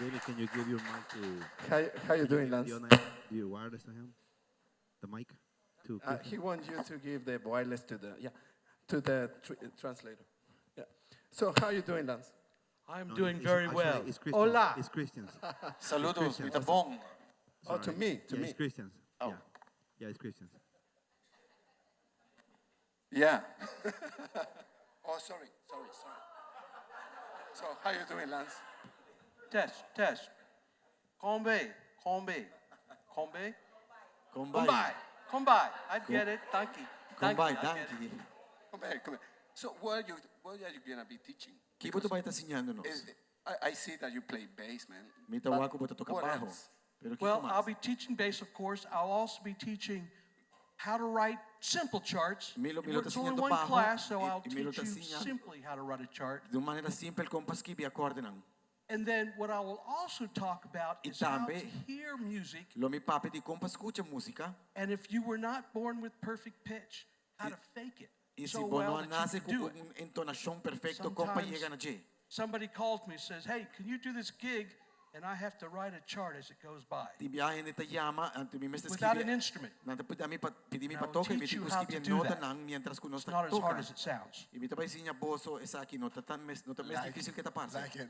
Jamie, can you give your mic to? How you can doing, give Lance? The wireless to him? The mic to Christian? He wants you to give the wireless to the yeah, to the translator. Yeah. So how you doing, Lance? I'm No, doing it's very actually, well. It's Christians. Hola. It's Christians. Saludos, It's Christians. mi ta bon. Oh, to Sorry. me, to Yeah, me. it's Christians. Oh. Yeah, it's Christians. Yeah. Oh, sorry, sorry, sorry. So how you doing, Lance? Test, test. Kon bai, kon bai, kon bai. Kon bai. Kon bai, kon bai. I get it. Thank you. Kon bai, I get it. danki. Come here, come here. So what are you gonna be teaching? Kiko bo ta bai ta siñando nos? I see that you play bass, man. Mi ta But wak ku bo ta toka what bajo. else? Pero kiko Well, mas? I'll be teaching bass, of course. I'll also be teaching how to write simple charts. Mi lo It's only ta siñando one bajo class, so I'll i mi lo teach you ta siñando. simply how to write a chart. Di un manera simpel kon pa skirbi akòrdnan. And then what I will also talk about I is how to tambe hear music. lo mi papia di kon pa skucha músika. And if you were not born with perfect pitch, how to fake it I si so bo no well that you nase can ku do it. un entonashon perfekto, kon pa Sometimes yega na dje. somebody calls me and says, "Hey, can you do this gig?" And I have to write a chart as it goes by Tin biaha hende ta yama, anto mi mester without skirbi. an instrument. Nan ta pidi mi And pa I will toka, i mi teach tin you ku how skirbi to do that. notanan mientras ku nos It's not as toka. hard as it sounds. I mi ta bai siña boso esaki no ta tan mes, no ta mes Like difísil it, ku ta parse. like it.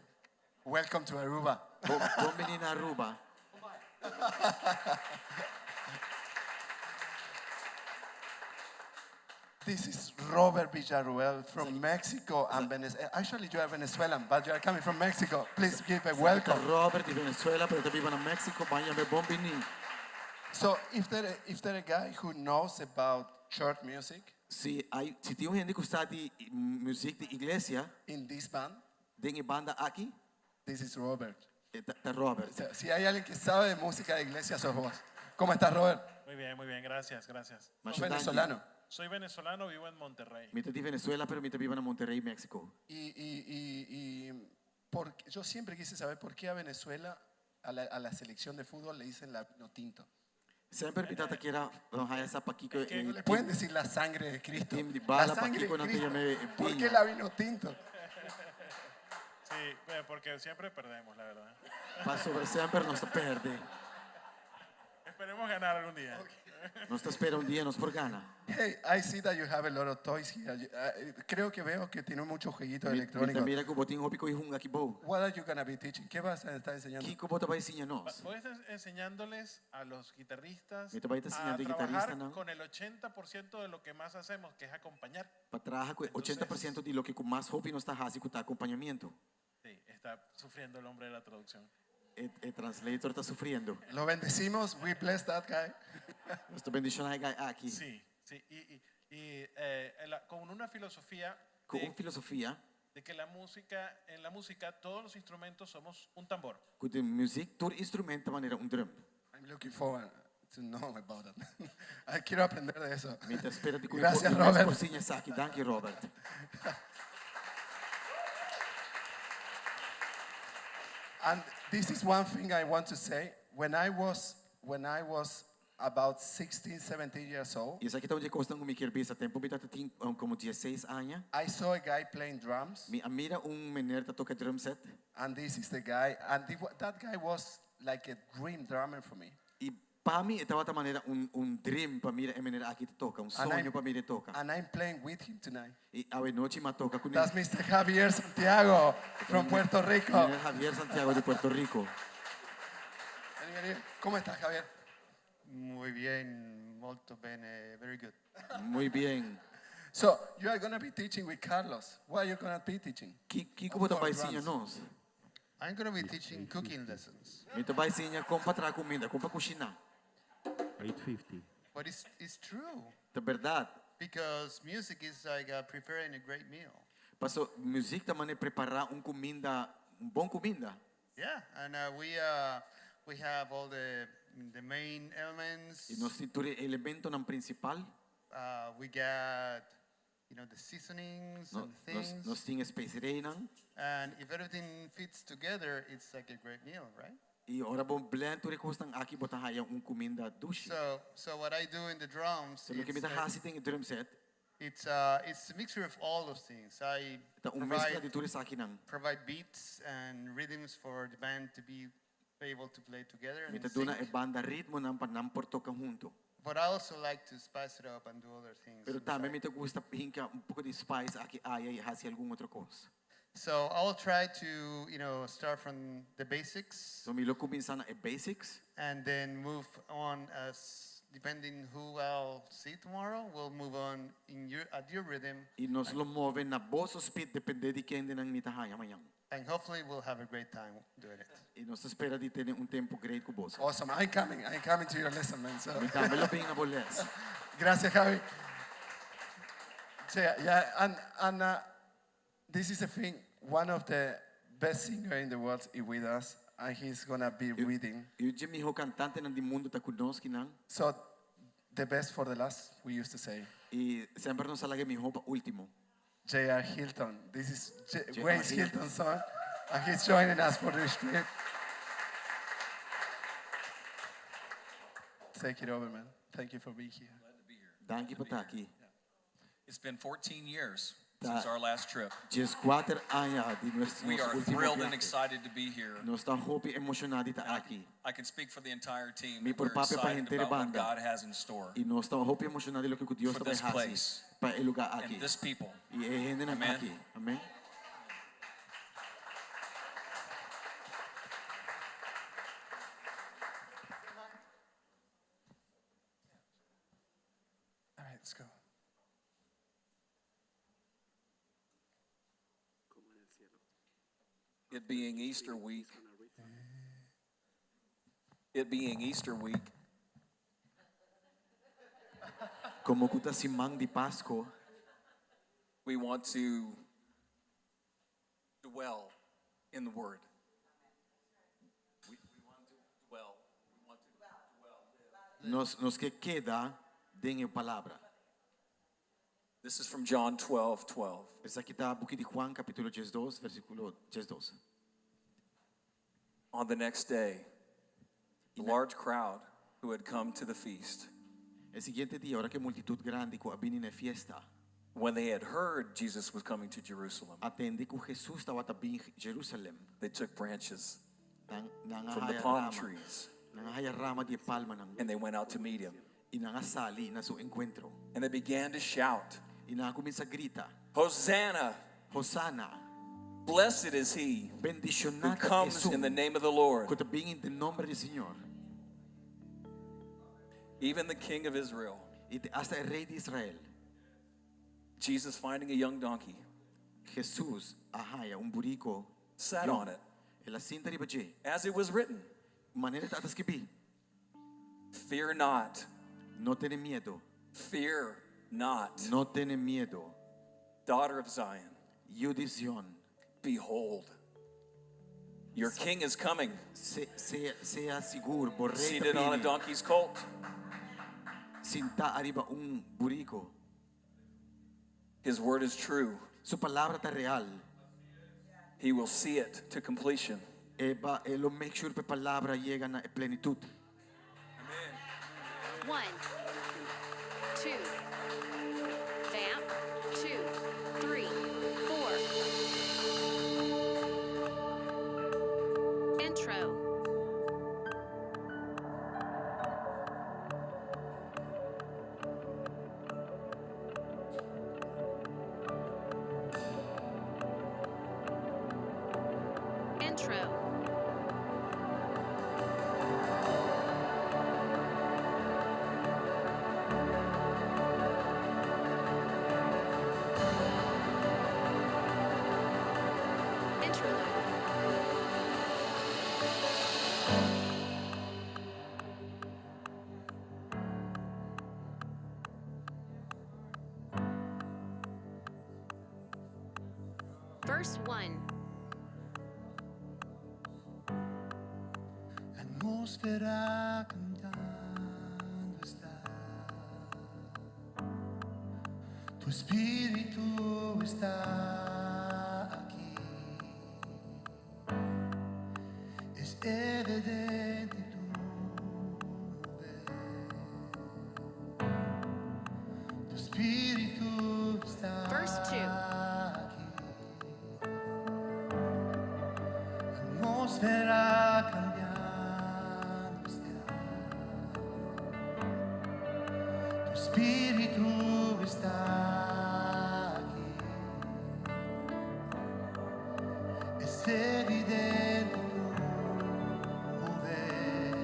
Welcome to Aruba. Bon bini na Aruba. This is Robert Villarruel from Mexico and Venezuela. Actually, you are Venezuelan, but you are coming from Mexico. Please give a welcome. Robert di Venezuela, pero ta biba na Mexico, ban yam'é bon bini. So, if there a guy who knows about church music, Si, hay, si tin hende ku sa di muzik di iglesia, in this band, den e banda aki, this is Robert. Ta Robert. O sea, si hay alguien que sabe de música de iglesia, sos vos. ¿Cómo estás, Robert? Muy bien, gracias, gracias. Sos venezolano. Soy venezolano, vivo en Monterrey. Mi ta di Venezuela, pero mi ta biba na Monterrey, Mexico. Y yo siempre quise saber por qué a Venezuela, a la selección de fútbol, le dicen la tinto. Semper mi tabata kier a haya sa pakiko. No le pueden decir la sangre de Cristo. Team de La bala sangre de pakiko no te Cristo. llame ¿Por qué piña. la vino tinto? Sí, bueno, porque siempre perdemos, la verdad. Pasobra semper nos ta perde. Esperemos ganar algún día. Nos ta spera un dia nos por gana. Hey, I see that you have a lot of toys here. Creo que veo que tiene muchos jueguitos Mi ta electrónicos. mira ku bo tin hopi ko'i hunga aki bou. What are you gonna be teaching? ¿Qué vas a estar enseñando? Kiko bo ta bai siña nos? Voy a estar enseñándoles a los guitarristas Mi ta bai a enseñando trabajar guitarristanan. con el 80% de lo que más hacemos, que es acompañar. Pa traha ku 80% di loke ku mas hopi nos ta hasi ku ta akompañamentu. Sí, está sufriendo el hombre de la traducción. E translator ta sufriendo. Lo bendecimos. We bless that guy. Nos ta bendishoná e guy aki. Sí, y con una filosofía Ku un filosofia de que en la música, todos los instrumentos somos un tambor. ku den muzik tur instrumento ta manera un drum. I'm looking forward to know about that. Ay, quiero aprender de eso. Mi ta spera di ku Gracias, Robert. por siña esaki. Danki, Robert. And this is one thing I want to say. When I was about 16, 17 years old, I esaki ta un kos ku mi kier bisa. Tempu mi tabatin komo 16 aña. I saw a guy playing drums. Mi a mira un meneer ta toka drum set. And this is the guy. And that guy was like a dream drummer for me. I pa mi tabata manera un dream pa mira e meneer aki ta toka, un And soño I'm- pa mira toka. And I'm playing with him tonight. I awe nochi m'a toka kuné. That's Mr. Javier Santiago from Puerto Rico. Meneer Javier Santiago di Puerto Rico. Vení, vení. ¿Cómo estás, Javier? Muy bien, molto bene, very good. Muy bien. So, you are going to be teaching with Carlos. What are you going to be teaching? Kiko bo ta bai siña nos? I'm going to be teaching cooking lessons. Mi ta bai siña kon pa traha kuminda, kon pa kushiná. 850. But it's true, Ta berdat. because music is like preparing a great meal. Paso muzik ta manera prepará un kuminda, un bon kuminda. Yeah, and we have all the main elements. I nos tin tur e elementonan prinsipal. We got the seasonings No, and the nos, things. nos tin speserijennan. And if everything fits together, it's like a great meal, right? I ora bo blend tur e kosnan aki bo ta haya un kuminda dushi. So what I do in the drums, So loke mi it's, ta hasi den drum set, it's a mixture of all those things. I ta un meskla provide, di tur esakinan. provide beats and rhythms for the band to be able to play together and Mi ta in duna e sync. banda ritmonan pa nan por toka huntu. But I also like to spice it up and do other things. Pero on the tambe side. mi ta gusta hinka un poko di spice aki aya i hasi algun otro kos. So I'll try to start from the basics So mi lo kuminsá na e basics and then move on as depending who I'll see tomorrow, we'll move on at your rhythm i nos lo move na boso speed dependé di kendenan mi ta haya mañan. and hopefully we'll have a great time doing it. I nos ta spera di tin un tempu great ku boso. Awesome. I'm coming. I'm coming to your lesson, man. So. Mi tambe lo bin na bo les. Gracias, Javi. So, yeah, and this is the thing. One of the best singer in the world is with us, and he's gonna be reading. I un di e mihó kantantenan di mundu ta ku nos akinan. So, the best for the last, we used to say. I semper nos sa laga e mihó pa último. J.R. Hilton. This is J.R. Wayne Hilton. Hilton's son, and he's joining us for this trip. Take it over, man. Thank you for being here. Danki pa ta aki. It's been 14 years Ta since our last trip. 14 aña di nos We are último thrilled and biahe. excited to be here. Nos ta hopi emoshoná di ta aki. I can speak for the entire team. Mi that por We're papia pa excited henter about what banda. God has in store I nos ta hopi emoshoná di loke Dios for ta this hasi place pa e lugá aki. and this people. I e hendenan Amen. aki. Amen. All right, let's go. It being Easter week. It being Easter week. Komo ku ta siman di Pasku. We want to dwell in the Word. We want to dwell. We want to dwell. Nos ke keda den e palabra. This is from John 12 12. Esaki ta buki di Juan kapítulo 12, versíkulo 12. On the next day, the large crowd who had come to the feast, E siguiente dia, ora ku e multitut grandi ku a bini na e fiesta, when they had heard Jesus was coming to Jerusalem, a tende ku Hesus tabata bin Jerusalèm, they took branches nan nan a from the haya palm rama, trees nan a haya rama di e palmanan, and they went out to meet him. I nan a sali na su enkuentro. And they began to shout, I nan a kuminsá grita, Hosanna! Hosana! Blessed is he who Bendishoná ta comes esun in the name of the Lord, ku ta bin den nòmber di Señor, even the King of Israel. I te asta e rei di Israel. Jesus, finding a young donkey, Hesus a haya un buriku sat on it, El a sinta riba dje. as it was written, Manera ta skibí. Fear not, No tene miedu. fear not, No tene miedu. daughter of Zion. Yu di Sion. Behold, your king is coming, Sea, sea sigur, bo rei ta seated on a bini. donkey's colt. Sintá ariba un buriku. His word is true. Su palabra ta real. He will see it to completion. E ba, e lo make sure ku e palabra yega na plenitut. One, two, vamp, two, three, four. Intro. Intro. Interlude. Verse 1. La atmósfera cantando está. Tu espíritu está aquí. Es evidente tu mover. Tu espíritu está Verse 2. aquí. La atmósfera cambiando está. Tu espíritu está aquí. Es evidente tu mover.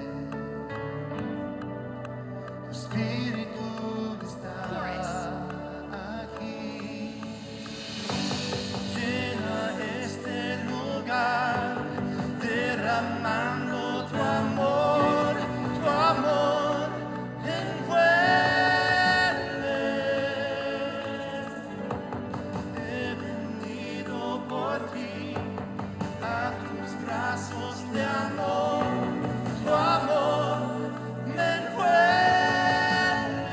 Tu espíritu está Chorus. aquí. Llena este lugar, derramando tu amor envuelve. He venido por ti a tus brazos de amor, tu amor me envuelve.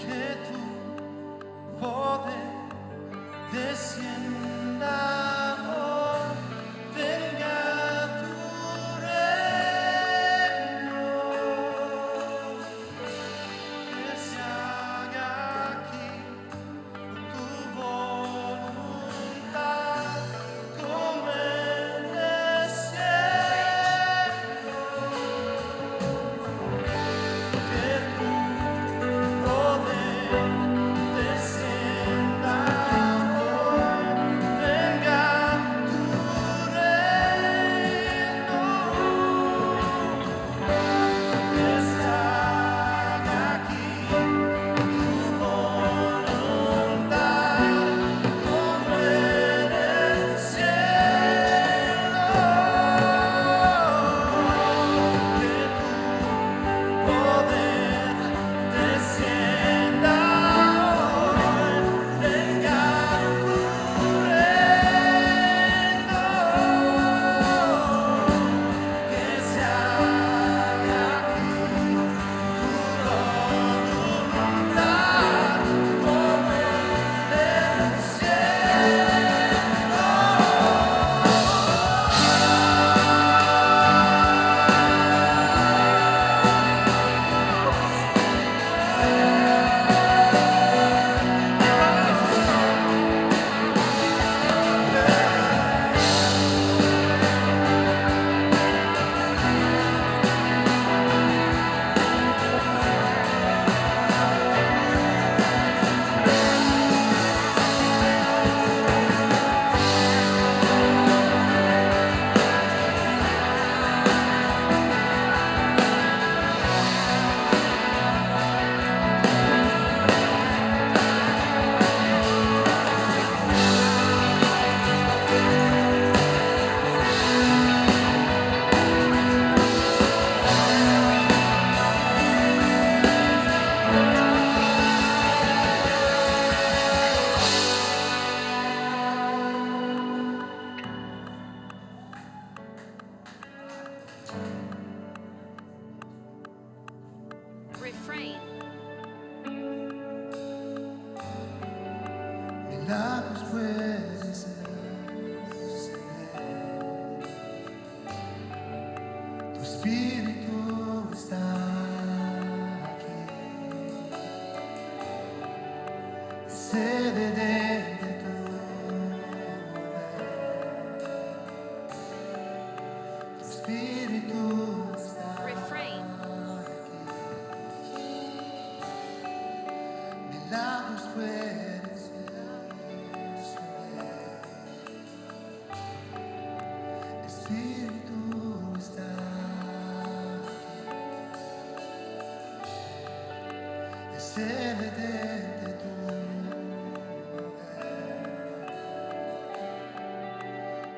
Que tu poder descienda hoy, venga tu reino, que se haga aquí tu voluntad como en el cielo. Que tu poder descienda hoy, venga tu reino, que se haga aquí tu voluntad como en el cielo. Que tu poder descienda hoy, venga tu reino, que se haga aquí tu voluntad como en el cielo. Refrain. Milagros puedes hacer. Tu espíritu está aquí. Sede de tu poder. Tu espíritu está Refrain. Milagros puedes hacer. Espíritu está aquí. Es evidente tu poder.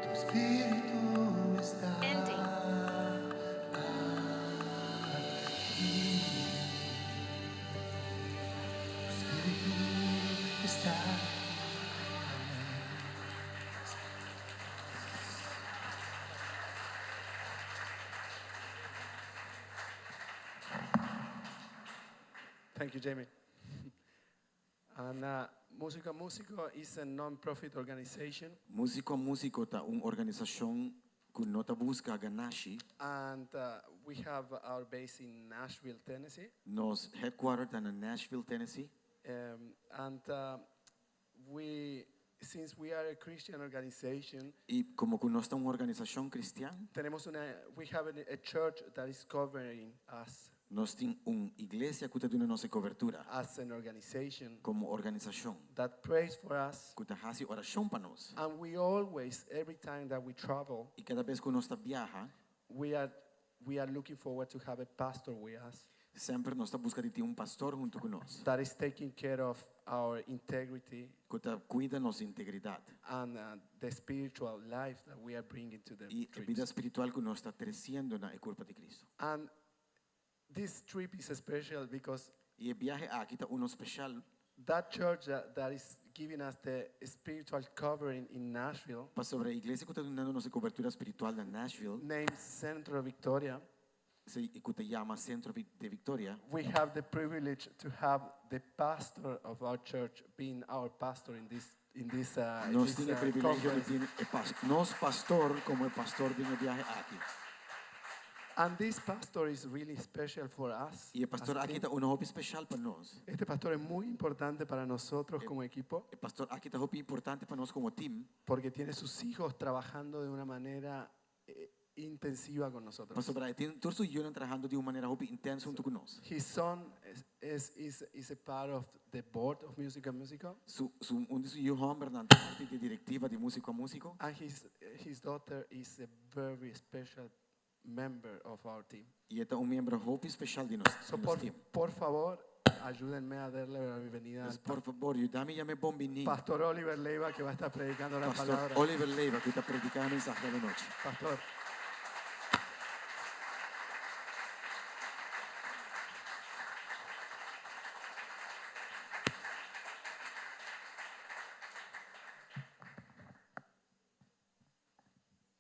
Tu espíritu está Ending. aquí. Tu espíritu está aquí. Thank you, Jamie. And Músico a Músico is a non-profit organization, Músiko a Músiko ta un organisashon ku no ta buska ganashi. and we have our base in Nashville, Tennessee. Nos headquarter ta na Nashville, Tennessee. And since we are a Christian organization, I komo ku nos ta un organisashon kristian, we have a church that is covering us nos tin un iglesia ku ta duna nos kobertura as an organization komo organisashon that prays for us. ku ta hasi orashon pa nos. And we always, every time that we travel, I kada bes ku nos ta biaha, we are looking forward to have a pastor with us semper nos ta buska di tin un pastor huntu ku nos that is taking care of our integrity ku ta kuida nos integridat and the spiritual life that we are bringing to the i e trips. bida spiritual ku nos ta tresiendo na e kurpa di Kristu. And this trip is special because I e biahe aki ta uno spesial that church that is giving us the spiritual covering in Nashville, pasobra e iglesia ku ta dunando nos e kobertura spiritual na Nashville, named Centro Victoria, ku ta yama Centro de Victoria. We have the privilege to have the pastor of our church being our pastor in this in this uh, in Nos this, tin e uh, privilegio di conference. tin e pas nos pastor komo e pastor den e biahe aki. And this pastor is really special for us. I e pastor as a aki team. ta un hopi spesial pa nos. Este pastor es muy importante para nosotros como equipo E pastor aki ta hopi importante pa nos komo team. porque tiene sus hijos trabajando de una manera eh, intensiva con nosotros. Pasobra e tin tur su yunan trahando di un manera hopi intenso huntu ku nos. His son is, is, is, is a part of the board of Música Músico. Su, su, un di su yu hòmbernan ta parti di direktiva di Músiko a Músiko. And his daughter is a very special member of our team. I e ta un miembro hopi spesial di nos, So di nos por, team. por favor, ayúdenme a darle la bienvenida Dus al por fabor, yuda mi yam'é bon biní. Pastor Oliver Leiva que va a estar predicando la Pastor palabra. Oliver Leiva, ku ta prediká e mensahe awe nochi. Pastor.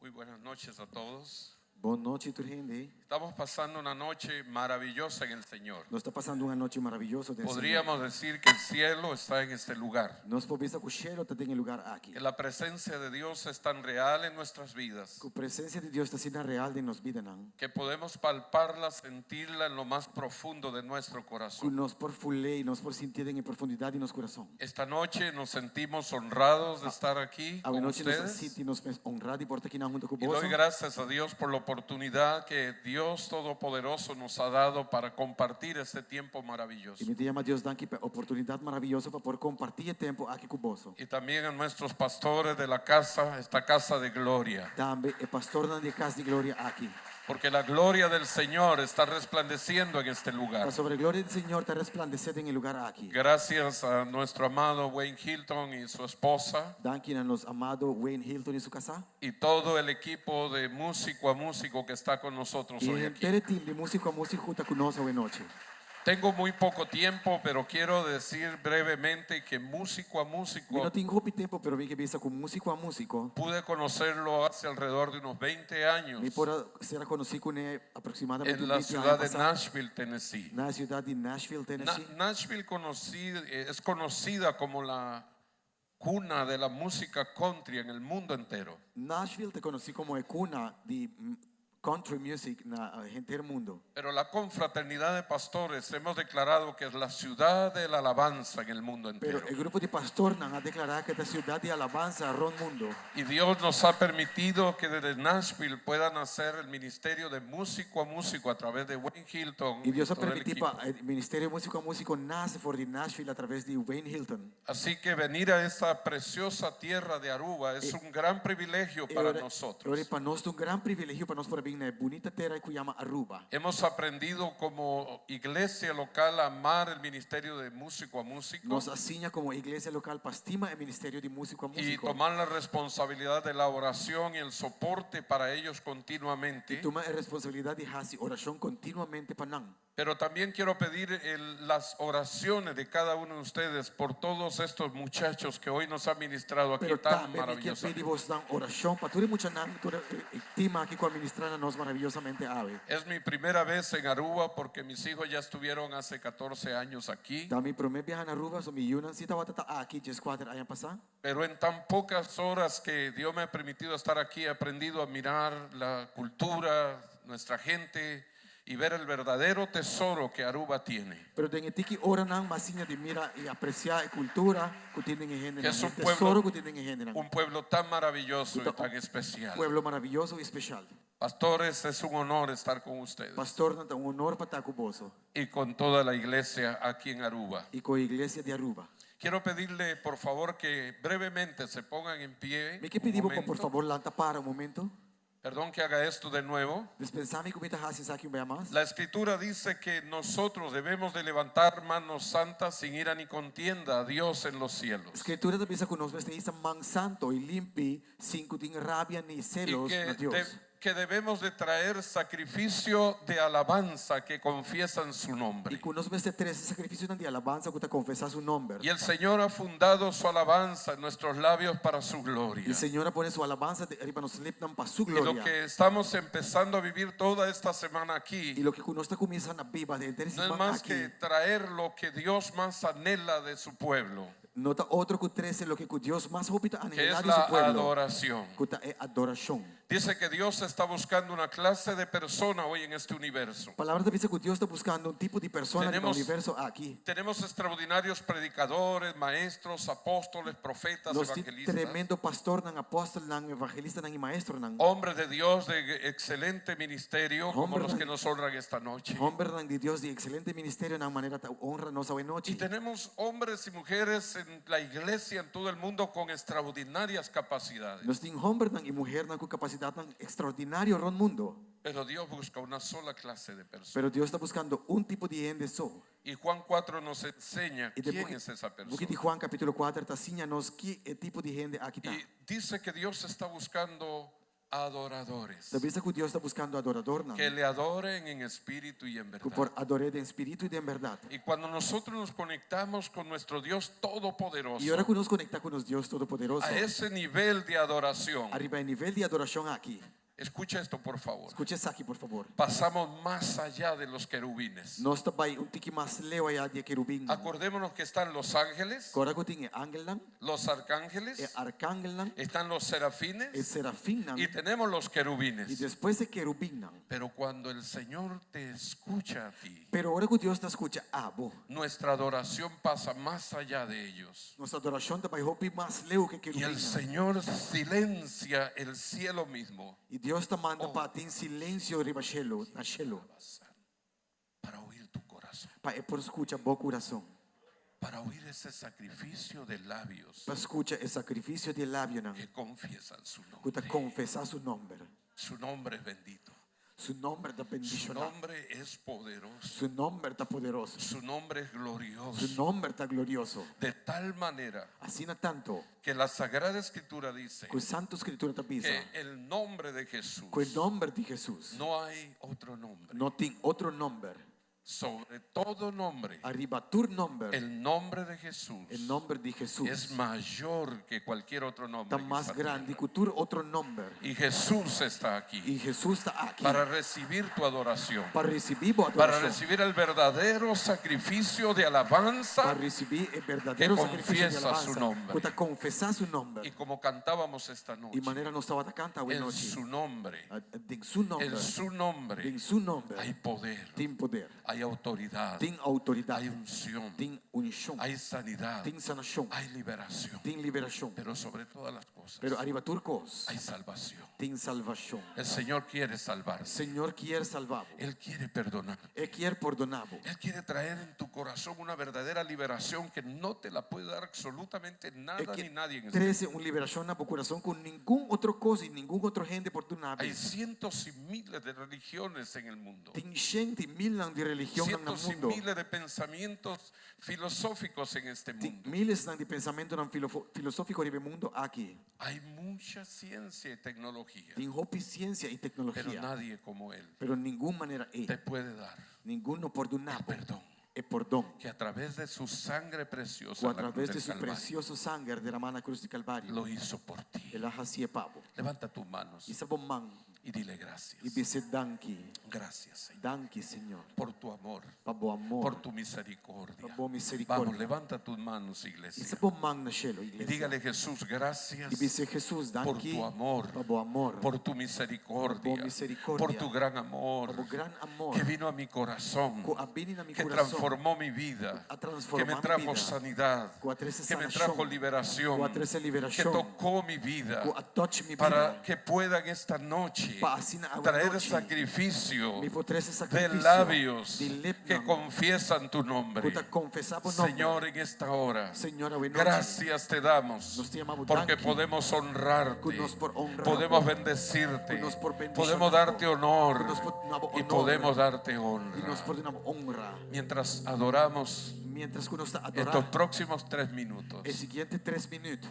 Muy buenas noches a todos. Bon nochi, tur hende. Estamos pasando una noche maravillosa en el Señor. Nos ta pasando un anochi maravioso den Señor. Podríamos decir que el cielo está en este lugar. Nos por bisa ku shelu ta den e lugá aki. Que la presencia de Dios es tan real en nuestras vidas Ku presensia di Dios ta asina real den nos bidanan. que podemos palparla, sentirla en lo más profundo de nuestro Ku corazón. nos por ful'é i nos por sintié den e profundidat di nos kurason. Esta noche nos sentimos honrados de estar aquí Awe con nochi nos ustedes. sinti nos mes honrá di por ta akinan huntu ku Y doy boso. gracias a Dios por la oportunidad que Dios Todopoderoso nos ha dado para compartir este tiempo maravilloso. I mi ta yama Dios danki pa e oportunidat maravioso pa por kompartí e tempu aki ku boso. Y también a nuestros pastores de la casa, esta casa de gloria. Tambe e pastornan di Kas di Gloria aki. Porque la gloria del Señor está resplandeciendo en este lugar. Pasobra e gloria di Señor ta resplandesé den e lugá aki. Gracias a nuestro amado Wayne Hilton y su esposa Danki na nos amado Wayne Hilton i su kasá. y todo el equipo de músico a músico que está con nosotros I hoy aquí. henter e team di Músiko a Músiko ku ta ku nos awe nochi. Tengo muy poco tiempo, pero quiero decir brevemente que músico a Mi no músico tin hopi tempu, pero mi ke bisa ku Músiko a Músiko. pude conocerlo hace alrededor de unos 20 años Mi por a sera konosí kuné aproksimadamente en la 20 aña ciudad de pasá. Nashville, Tennessee. Na siudat di Nashville, Na- Tennessee. Nashville es conocida como la cuna de la música country en el mundo entero. Nashville ta konosí komo e kuna di country music na henter mundu. Pero la confraternidad de pastores hemos declarado que es la ciudad de la alabanza en el mundo Pero entero. e grupo di pastornan a deklará ku e ta siudat di alabansa rònt mundu. Y Dios nos ha permitido que desde Nashville pueda nacer el ministerio de músico a músico a través de Wayne Hilton. I Dios y a todo el permití equipo. pa e Ministerio Músiko a Músiko nase for di Nashville a traves di Wayne Hilton. Así que venir a esta preciosa tierra de Aruba es un gran privilegio para nosotros. Ora pa nos ta un gran privilegio pa nos por bin na e bunita tera ku yama Aruba. Hemos aprendido como iglesia local a amar el ministerio de músico a músico Nos a siña komo iglesia lokal pa stima e ministerio di músiko a y músiko. tomar la responsabilidad de la oración y el soporte para ellos continuamente. Tuma e responsabilidat di hasi orashon kontinuamente pa nan. Pero también quiero pedir las oraciones de cada uno de ustedes por todos estos muchachos que hoy nos han ministrado aquí Pero tan tambe mi ke maravillosamente. pidi bosnan orashon pa tur e muchanan, tur e team aki ku a ministrá na nos maravillosamente awe. Es mi primera vez en Aruba porque mis hijos ya estuvieron hace 14 años aquí, Ta mi promé biaha na Aruba, so mi yunan sí tabata aki 14 aña pasá. pero en tan pocas horas que Dios me ha permitido estar aquí, he aprendido a mirar la cultura, nuestra gente y ver el verdadero tesoro que Aruba tiene. Pero den e tiki oranan m'a siña di mira i apresiá e kultura ku tin den e hendenan, Que es un e tesoro pueblo, ku tin den e hendenan. un pueblo tan maravilloso y tan especial. Pueblo maravioso i spesial. Pastores, es un honor estar con ustedes Pastornan, ta un honor pa ta ku boso y con toda la iglesia aquí en Aruba. i ku e iglesia di Aruba. Quiero pedirle, por favor, que brevemente se pongan en pie. Mi ke un pidi bo pa por momento. fabor lanta para un momento. Perdón que haga esto de nuevo. Dispensá mi ku mi ta hasi esaki un bia mas. La escritura dice que nosotros debemos de levantar manos santas sin ira ni contienda a Dios en los cielos. Skritura ta bisa ku nos mester hisa man santu i limpi sin ku tin rabia ni Y selos que na Dios. que debemos de traer sacrificio de alabanza que confiesan su nombre. I ku nos mester trese sakrifisionan di alabansa ku ta konfesá su nòmber. Y el Señor ha fundado su alabanza en nuestros labios para su gloria. I Señor a pone su alabansa riba nos lepnan pa su Y lo gloria. que estamos empezando a vivir toda esta semana I aquí loke ku nos ta kuminsá na biba den henter e no es siman más aki que traer lo que Dios más anhela de su pueblo, no ta otro ku trese loke ku Dios mas hopi ta que anhelá es di su la pueblo, adoración. ku ta e adorashon. Dice que Dios está buscando una clase de persona hoy en este universo. Palabra ta bisa ku Dios ta buskando un tipo di persona den e Tenemos- universo aki. Tenemos extraordinarios predicadores, maestros, apóstoles, profetas, Nos tin evangelistas, tremendo pastornan, apòstelnan, evangelistanan i maestronan. hombres de Dios de excelente ministerio, como Hombre los de- que nos honran esta noche. Hòmbernan di Dios di ekselente ministerionan manera ta honra nos awe Y nochi. tenemos hombres y mujeres en la iglesia, en todo el mundo, con extraordinarias capacidades. Nos tin hòmbernan i muhernan ku kapasidatnan ekstraordinario rònt mundu. Pero Dios busca una sola clase de personas. Pero Dios ta buskando un tipo di hende so. Y Juan 4 nos enseña I den quién buki, es esa buki di persona. Juan kapítulo 4 ta siña nos ki e tipo di hende aki ta. Y dice que Dios está buscando adoradores Ta bisa ku Dios ta buskando adoradornan que le adoren en espíritu y en ku verdad. por ador'é den spiritu i den bèrdat. Y cuando nosotros nos conectamos con nuestro Dios Todopoderoso, I ora ku nos konektá ku nos Dios Todopoderoso, a ese nivel de adoración, ariba e nivel di adorashon aki, escucha esto por favor, skucha esaki por fabor. pasamos más allá de los querubines. Nos ta bai un tiki mas leu ayá di e kerubinnan. Acordémonos que están los ángeles, Kòrda ku tin e angelnan, los e arcángeles, arkangelnan, están los e serafines serafinnan y tenemos los i querubines. despues e kerubinnan. Pero cuando el Señor te escucha a ti, Pero ora ku Dios ta skucha abo, nuestra adoración pasa más allá de ellos. nos adorashon ta bai hopi mas leu ku e Y el kerubinnan. Señor silencia el cielo mismo I Dios ta manda pa tin silensio riba shelu, na shelu, para oír tu corazón, pa e por skucha bo kurason, para oír ese sacrificio de labios pa skucha e sakrifisio di labionan que confiesan su ku ta nombre. konfesá su nòmber. Su nombre es bendito. Su nòmber ta Su bendishoná. nombre es poderoso. Su nòmber ta poderoso. Su nombre es Su glorioso. nòmber ta glorioso. De tal manera Asina tantu que la Sagrada Escritura dice ku Santu Skritura ta bisa que el nombre de Jesús ku e nòmber di Hesus no hay otro nombre. no tin otro nòmber. Sobre todo nombre, Ariba tur nòmber, el nombre de Jesús e nòmber di Hesus es mayor que cualquier otro nombre. ta en mas esta grandi tierra. ku tur otro nòmber. Y Jesús está aquí I Hesus ta aki para recibir tu adoración, pa risibí bo para adorashon, recibir el verdadero sacrificio de alabanza pa risibí e berdadero que sakrifisio di confiesa su alabansa nombre. ku ta konfesá su nòmber. Y como cantábamos esta I noche, manera nos tabata kanta awe en nochi, su nombre, den su en nòmber, su nombre den su nòmber hay poder, tin poder, hay autoridad, tin outoridat, hay unción, tin unshon, hay sanidad, tin sanashon, hay liberación. tin liberashon. Pero sobre todas las cosas, Pero ariba tur kos hay salvación. tin salvashon. El Señor quiere salvarte. Señor kier salva bo. Él quiere perdonar. E kier pordoná bo. Él quiere traer en tu corazón una verdadera liberación que no te la puede dar absolutamente E nada ni kier nadie en este trese un liberashon na bo kurason ku ningun otro kos i ningun otro hende por duna bo. Hay cientos y miles de religiones en el mundo. Tin shent i milnan di religionnan na Cientos y mundu. miles de pensamientos filosóficos en este Tin mundo. milesnan di pensamentunan filosófiko riba e mundu aki. Hay mucha ciencia y tecnología, Tin hopi siensia i pero teknologia. nadie como Él Pero ningun manera e. te puede dar Ningun no por duna el bo perdón e pordon. que a través de su sangre preciosa Ku a en la cruz traves di del su Calvario, presioso sanger derramá na krus di Kalvario, lo hizo por ti. El a hasié pa bo. Levanta tus manos Hisa bo man y dile gracias. i bis'é danki. Gracias, Señor, Danki, Señor, por tu amor, pa bo amor, por tu misericordia. pa bo miserikordia. Vamos, levanta tus manos, iglesia. Hisa bo man na shelu, Y iglesia. dígale, Jesús, gracias I bis'é Hesus, por danki tu amor, pa bo amor, por tu misericordia, Pa bo miserikordia, por tu gran amor pa bo gran amor que vino a mi corazón, ku a bini na mi que kurason, transformó mi vida, a que transformá me mi trajo bida, sanidad, ku a trese que me sanashon, trajo liberación, ku a trese que liberashon, tocó mi vida, ku a touch mi para bida, que puedan esta noche pa asina awe traer nochi sacrificio mi por trese de sakrifisio labios di lepnan que confiesan tu nombre. ku ta konfesá bo nòmber. Señor, en esta hora, Señor, awe nochi, gracias te damos nos te yamamos porque danki, podemos honrarte, ku nos por honra podemos bo, bendecirte, ku nos por bendishoná podemos bo, darte honor ku nos por duna bo y honor, podemos darte i nos honra. por duna bo honra. Mientras adoramos Mientras ku nos ta estos adorá próximos 3 minutos, e siguiente 3 minüt,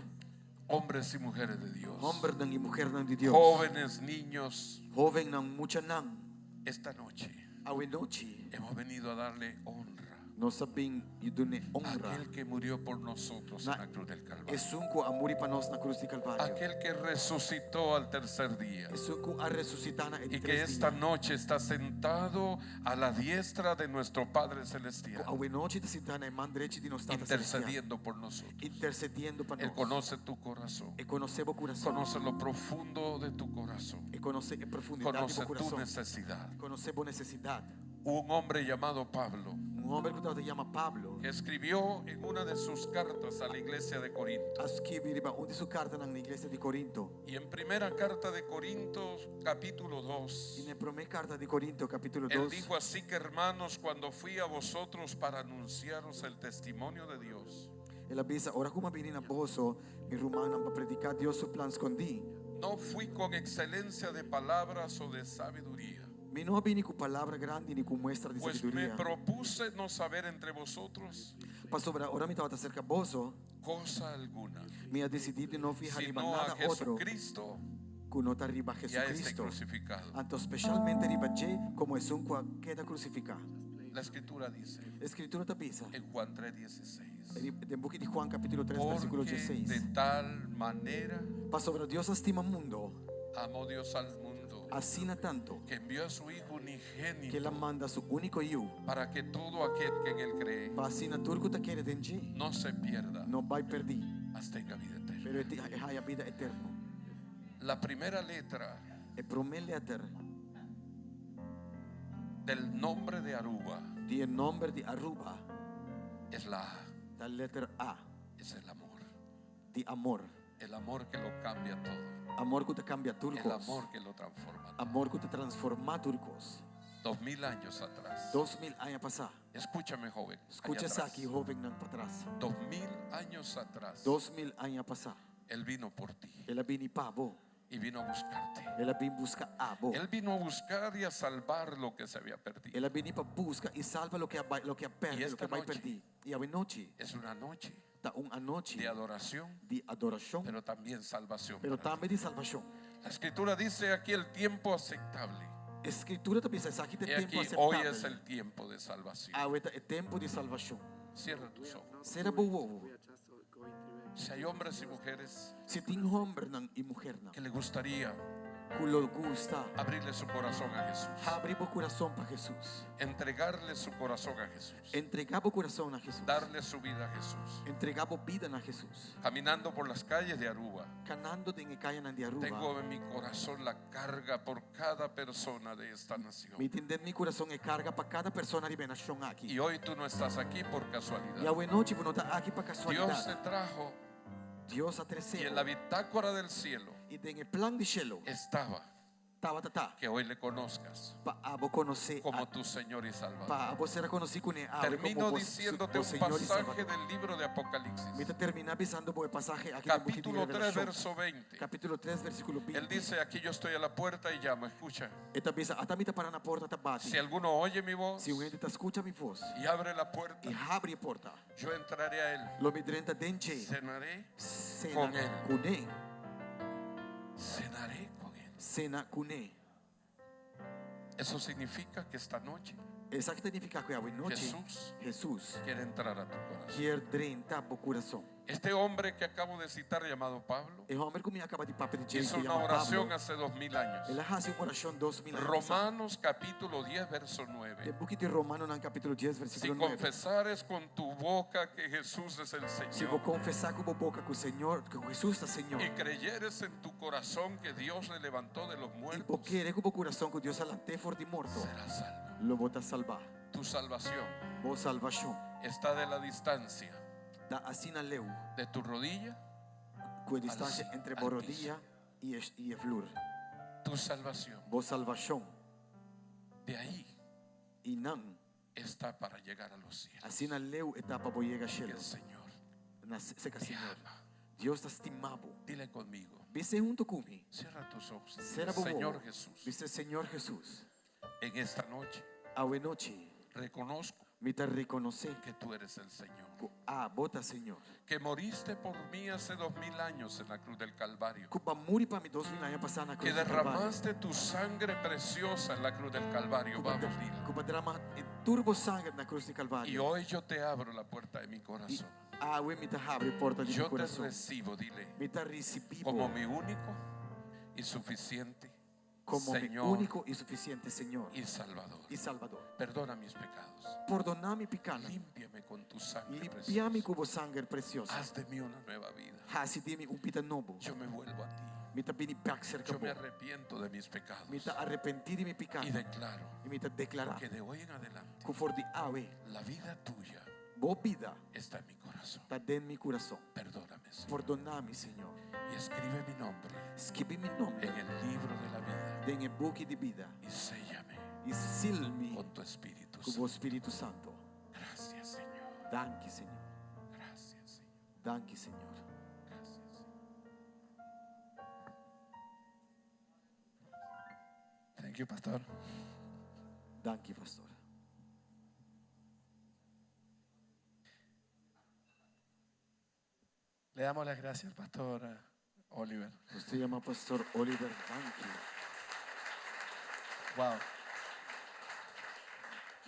Hombres y mujeres de Dios. Hòmbernan i muhernan di Dios. Jóvenes, niños. Hóbennan, muchanan. Esta noche Awe nochi hemos venido a darle honra nos a bin i dun'é honra. Aquel que murió por nosotros en la cruz del Calvario. Esun ku a muri pa nos na krus di Kalvario. Aquel que resucitó al tercer día. Esun ku a resusitá na e Y di que tres esta dia. noche está sentado a la diestra de nuestro Padre Celestial, Awe nochi ta sintá na e man drechi di nos Tata Celestial. intercediendo por nosotros. Intersediendo pa Él nos. conoce tu corazón, E konosé bo kurason. conoce lo profundo de tu corazón, E konosé e profundidat di conoce bo tu kurason. necesidad. Konosé bo nesesidat. Hubo un hombre llamado Pablo Un hòmber ku tabata yama Pablo que escribió en una de sus cartas a la iglesia de Corinto. a skibi riba un di su kartanan na iglesia di Korinto. Y en primera carta de Corintios, capítulo 2, I na promé karta di Korinto, kapítulo Él 2, dijo así que hermanos, cuando fui a vosotros para anunciaros el testimonio de Dios, el a bisa, ora ku mi a bini na boso, mi rumannan pa prediká Dios su plan skondí. no fui con excelencia de palabras o de sabiduría, Mi no a bini ku palabra grandi ni ku muestra di pues me sabiduria. propuse no saber entre vosotros Pasobra ora mi tabata serka boso, cosa alguna, mi a disidí di no fiha riba sino a nada otro Jesucristo ku no ta riba y a este Jesucristo. crucificado. Anto spesialmente riba dje komo esun ku a keda krusifiká. La escritura dice Skritura ta bisa en Juan 3:16, den buki di Juan kapítulo 3 versíkulo porque 16. de tal manera Pasobra Dios a stima mundu, amó Dios al mundo asina tantu que envió a su Hijo ku el a unigénito manda su úniko yu para que todo aquel que en él cree pa asina tur ku ta kere den dje no se pierda, no bai pèrdí, mas tenga vida eterna. pero e haña bida eterno. La primera letra E promé lèter del nombre de Aruba di e nòmber di Aruba es la A, ta lèter A es el amor. di amor. El amor que lo cambia todo, Amor ku ta kambia el tur kos. amor que lo transforma. Amor ku ta transformá tur kos. 2000 años atrás. 2000 aña pasá. Escúchame, joven. allá Skucha atrás. esaki, hóbennan patras. 2000 años atrás. 2000 aña pasá. Él vino por ti El a bini pa bo. y vino a buscarte. El a bin buska abo. Él vino a buscar y a salvar lo que se había perdido. El a bini pa buska i salva loke a bai, loke a pèrdè, Y esta loke a bai noche pèrdí. I awe nochi Es una noche ta un anochi de adoración, di adorashon, pero también salvación. pero para ti. tambe di salvashon. La escritura dice aquí el tiempo aceptable. Skritura ta bisa esaki ta Y tempu aquí hoy es aseptabel. el tiempo de salvación. Awe ta e tempu di salvashon. Cierra tus ojos. Sera bo wowo. Si hay hombres y mujeres Si tin hòmbernan i muhernan que le gustaría ku lo gusta abrirle su corazón a Jesús, habri bo kurason pa Hesus. entregarle su corazón a Jesús, Entregá bo kurason na Hesus. darle su vida a Jesús. Entregá bo bida na Hesus. Caminando por las calles de Aruba, Kanando den e kayanan di Aruba. tengo en mi corazón la carga por cada persona de esta nación. Mi tin den mi kurason e karga pa kada persona di e nashon aki. Y hoy tú no estás aquí por I casualidad. awe nochi bo no ta aki pa Dios kasualidat. te trajo Dios a trese y en la bitácora del cielo I den e plan di shelu estaba tabata ta que hoy le conozcas pa abo konosé como tu Señor y Salvador. pa abo ser konosí kuné awe Termino komo bo, diciéndote bo un Señor i pasaje Salvador. del libro de Apocalipsis, Mi ta terminá bisando bo e pasahe aki den buki di capítulo 3, Revelashon. verso 20. Kapítulo 3, versíkulo Él 20. dice, aquí yo estoy a la puerta y llamo, escucha. E ta bisa, ata mi ta pará na porta ta bati. Si alguno oye mi voz Si un hende ta skucha mi voz y abre la puerta, i habri e porta, yo entraré a él, lo mi drenta den dje, cenaré sena con él, kuné, cenaré con él. sena kuné. Eso significa que esta noche Esaki ta nifiká ku awe nochi Jesús Hesus quiere entrar a tu corazón. kier drenta bo kurason. Este hombre que acabo de citar llamado Pablo E hòmber ku mi a kaba di papia di dje hizo ku una yama oración Pablo, hace 2000 años. el a hasi un orashon 2000 aña pasá. Romanos capítulo 10, verso 9. Den buki di Romanonan kapítulo 10, Si versíkulo 9. confesares con tu boca que Jesús es el Si bo Señor konfesá ku bo boka ku Señor, ku Hesus ta Señor, y creyeres en tu corazón que Dios le levantó de los i bo muertos, kere ku bo kurason ku Dios a lant'é for di morto, serás salvo. lo bo ta salbá. Tu salvación Bo salvashon está de la distancia ta asina leu de tu rodilla ku e distansia entre al bo rodia i e, i e flur. Tu salvación Bo salvashon de ahí einan está para llegar a los cielos. asina leu e ta pa bo yega Que shelu. el Señor Na serka te Señor. ama. Dios ta stima bo. Dile conmigo. Bis'é huntu ku mi. Cierra tus ojos. Sera bo Señor wowo. Jesús, Bisa Señor Hesus. en esta noche Awe nochi reconozco Mi ta rekonosé que tú eres el Señor. ku abo ta Señor. Que moriste por mí hace 2000 años en la cruz del Calvario. Ku b'a muri pa mi 2000 aña pasá na Que krus di Kalvario. derramaste tu sangre preciosa en la cruz del Calvario. Vamos, dilo. Ku b'a drama tur bo sanger na krus di Y Kalvario. hoy yo te abro la puerta de mi corazón. Awe mi ta habri porta di mi Yo te kurason. recibo, dile, Mi ta risibí como bo mi único y suficiente komo mi Señor úniko i sufisiente Señor y Salvador. i Salbador. Perdona mis pecados. Pordoná mi pikánan. Límpiame con tu sangre Limpia preciosa. mi ku bo sanger presioso. Haz de mí una nueva vida. Hasi di mi un bida nobo. Yo me vuelvo a ti. Mi ta bini bèk serka Yo me bo. arrepiento de mis pecados. Mi ta arepentí di mi piká. Y declaro I mi ta deklará que de hoy en adelante ku for di awe la vida tuya bo bida está en mi corazón. ta den mi kurason. Perdóname, Señor. Pordoná mi, Señor. Y escribe mi nombre Skirbi mi nòmber en el libro de la vida den e buki di bida. y séllame I sel mi con tu Espíritu ku Santo. bo Spiritu Santu. Gracias, Señor. Danki, Señor. Gracias, Señor. Danki, Señor. Gracias, Señor. Thank you, Pastor. Danki, pastor. Le damos las gracias al pastor Oliver. Nos ta yama pastor Oliver danki. Wow.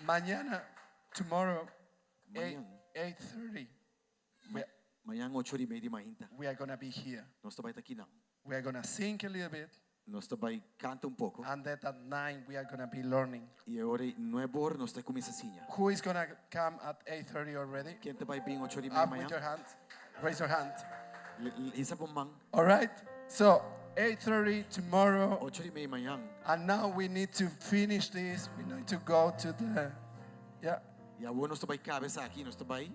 Mañana, tomorrow, Mañana. 8:30, Mañan 8:30 di mainta. we are going to be here. Nos ta bai ta akinan. We are going to sing a little bit, Nos ta bai kanta un poko. and then at 9 we are going to be learning. I ora 9 or nos ta kuminsá siña. Who is going to come at 8:30 already? Ken ta bai bin 8:30 Up with your mañan? hand. Raise your hand. Hisa bo man. All right. So 8:30 tomorrow. 8:30 mañan. And now we need to finish this. We need to go to the, yeah. I awor nos ta bai kaba esaki, nos ta bai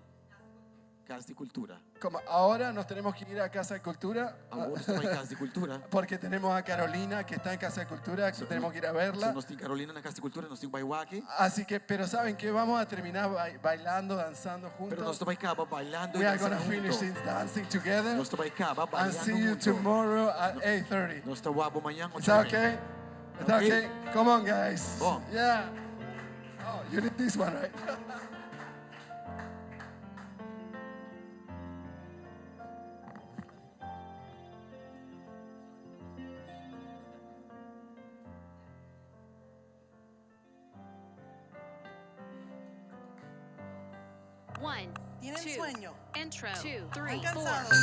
Kas di Kultura. Como ahora nos tenemos que ir a Casa de Cultura. Awor nos ta bai Kas di Kultura. Porque tenemos a Carolina que está en Casa de Cultura, que tenemos que ir a verla. So nos tin Carolina na Kas di Kultura, nos tin ku bai wak e. Así que, pero ¿saben qué? Vamos a terminar bailando, danzando Pero nos juntos. ta bai kaba bailando We i are going to dansando finish huntu. this dancing together. Nos ta bai kaba And bailando see you huntu. tomorrow at 8:30. Nos ta wak bo mañan Is that okay? Is that okay? Come on, guys. Bon. Yeah. Oh, you need this one, right? One, ¿Tienen two, sueño? Intro. Two, three, ¿Están four. cansados?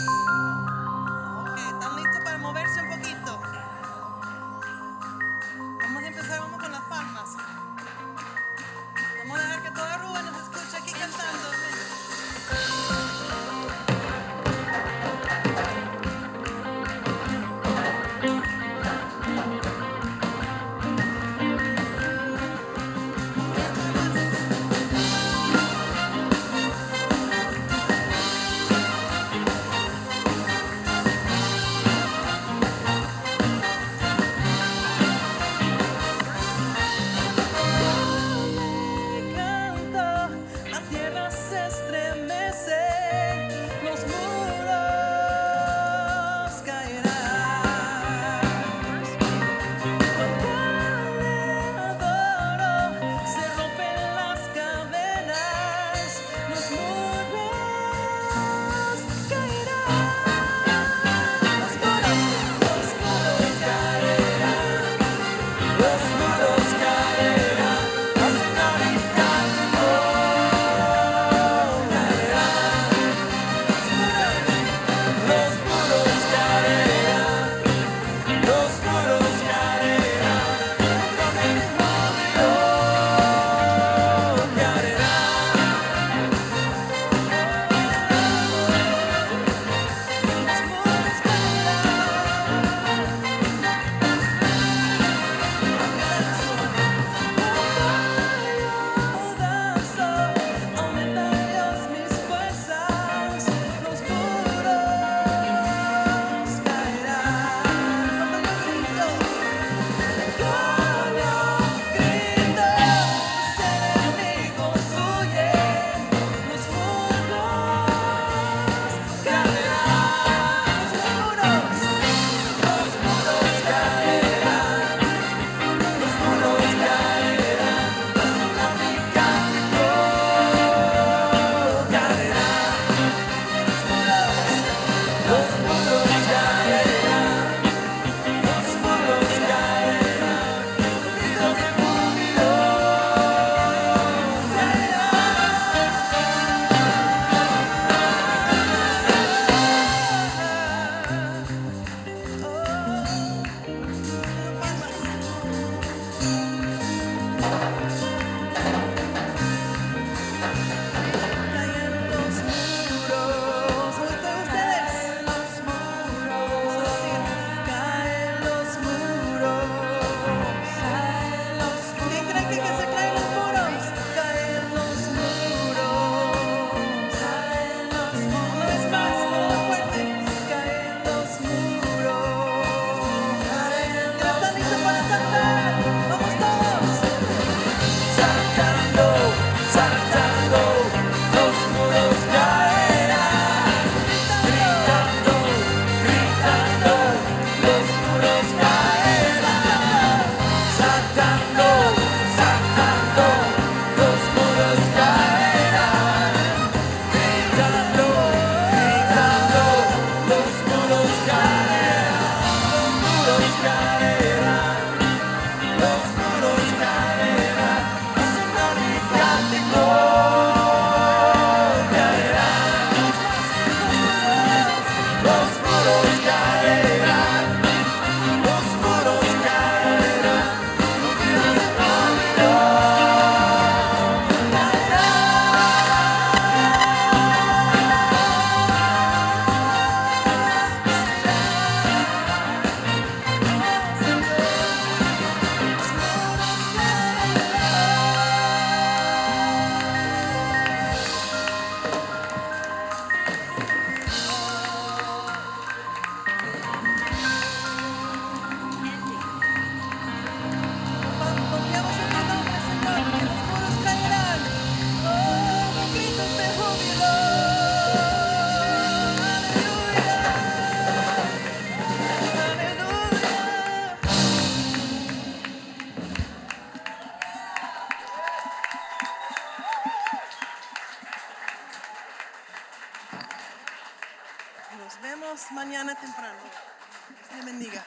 Ok, ¿están listos para moverse un poquito? Vamos a empezar, vamos con las palmas. Vamos a dejar que toda Aruba nos escuche aquí cantando. Ven. Nos vemos mañana temprano. Dios le bendiga.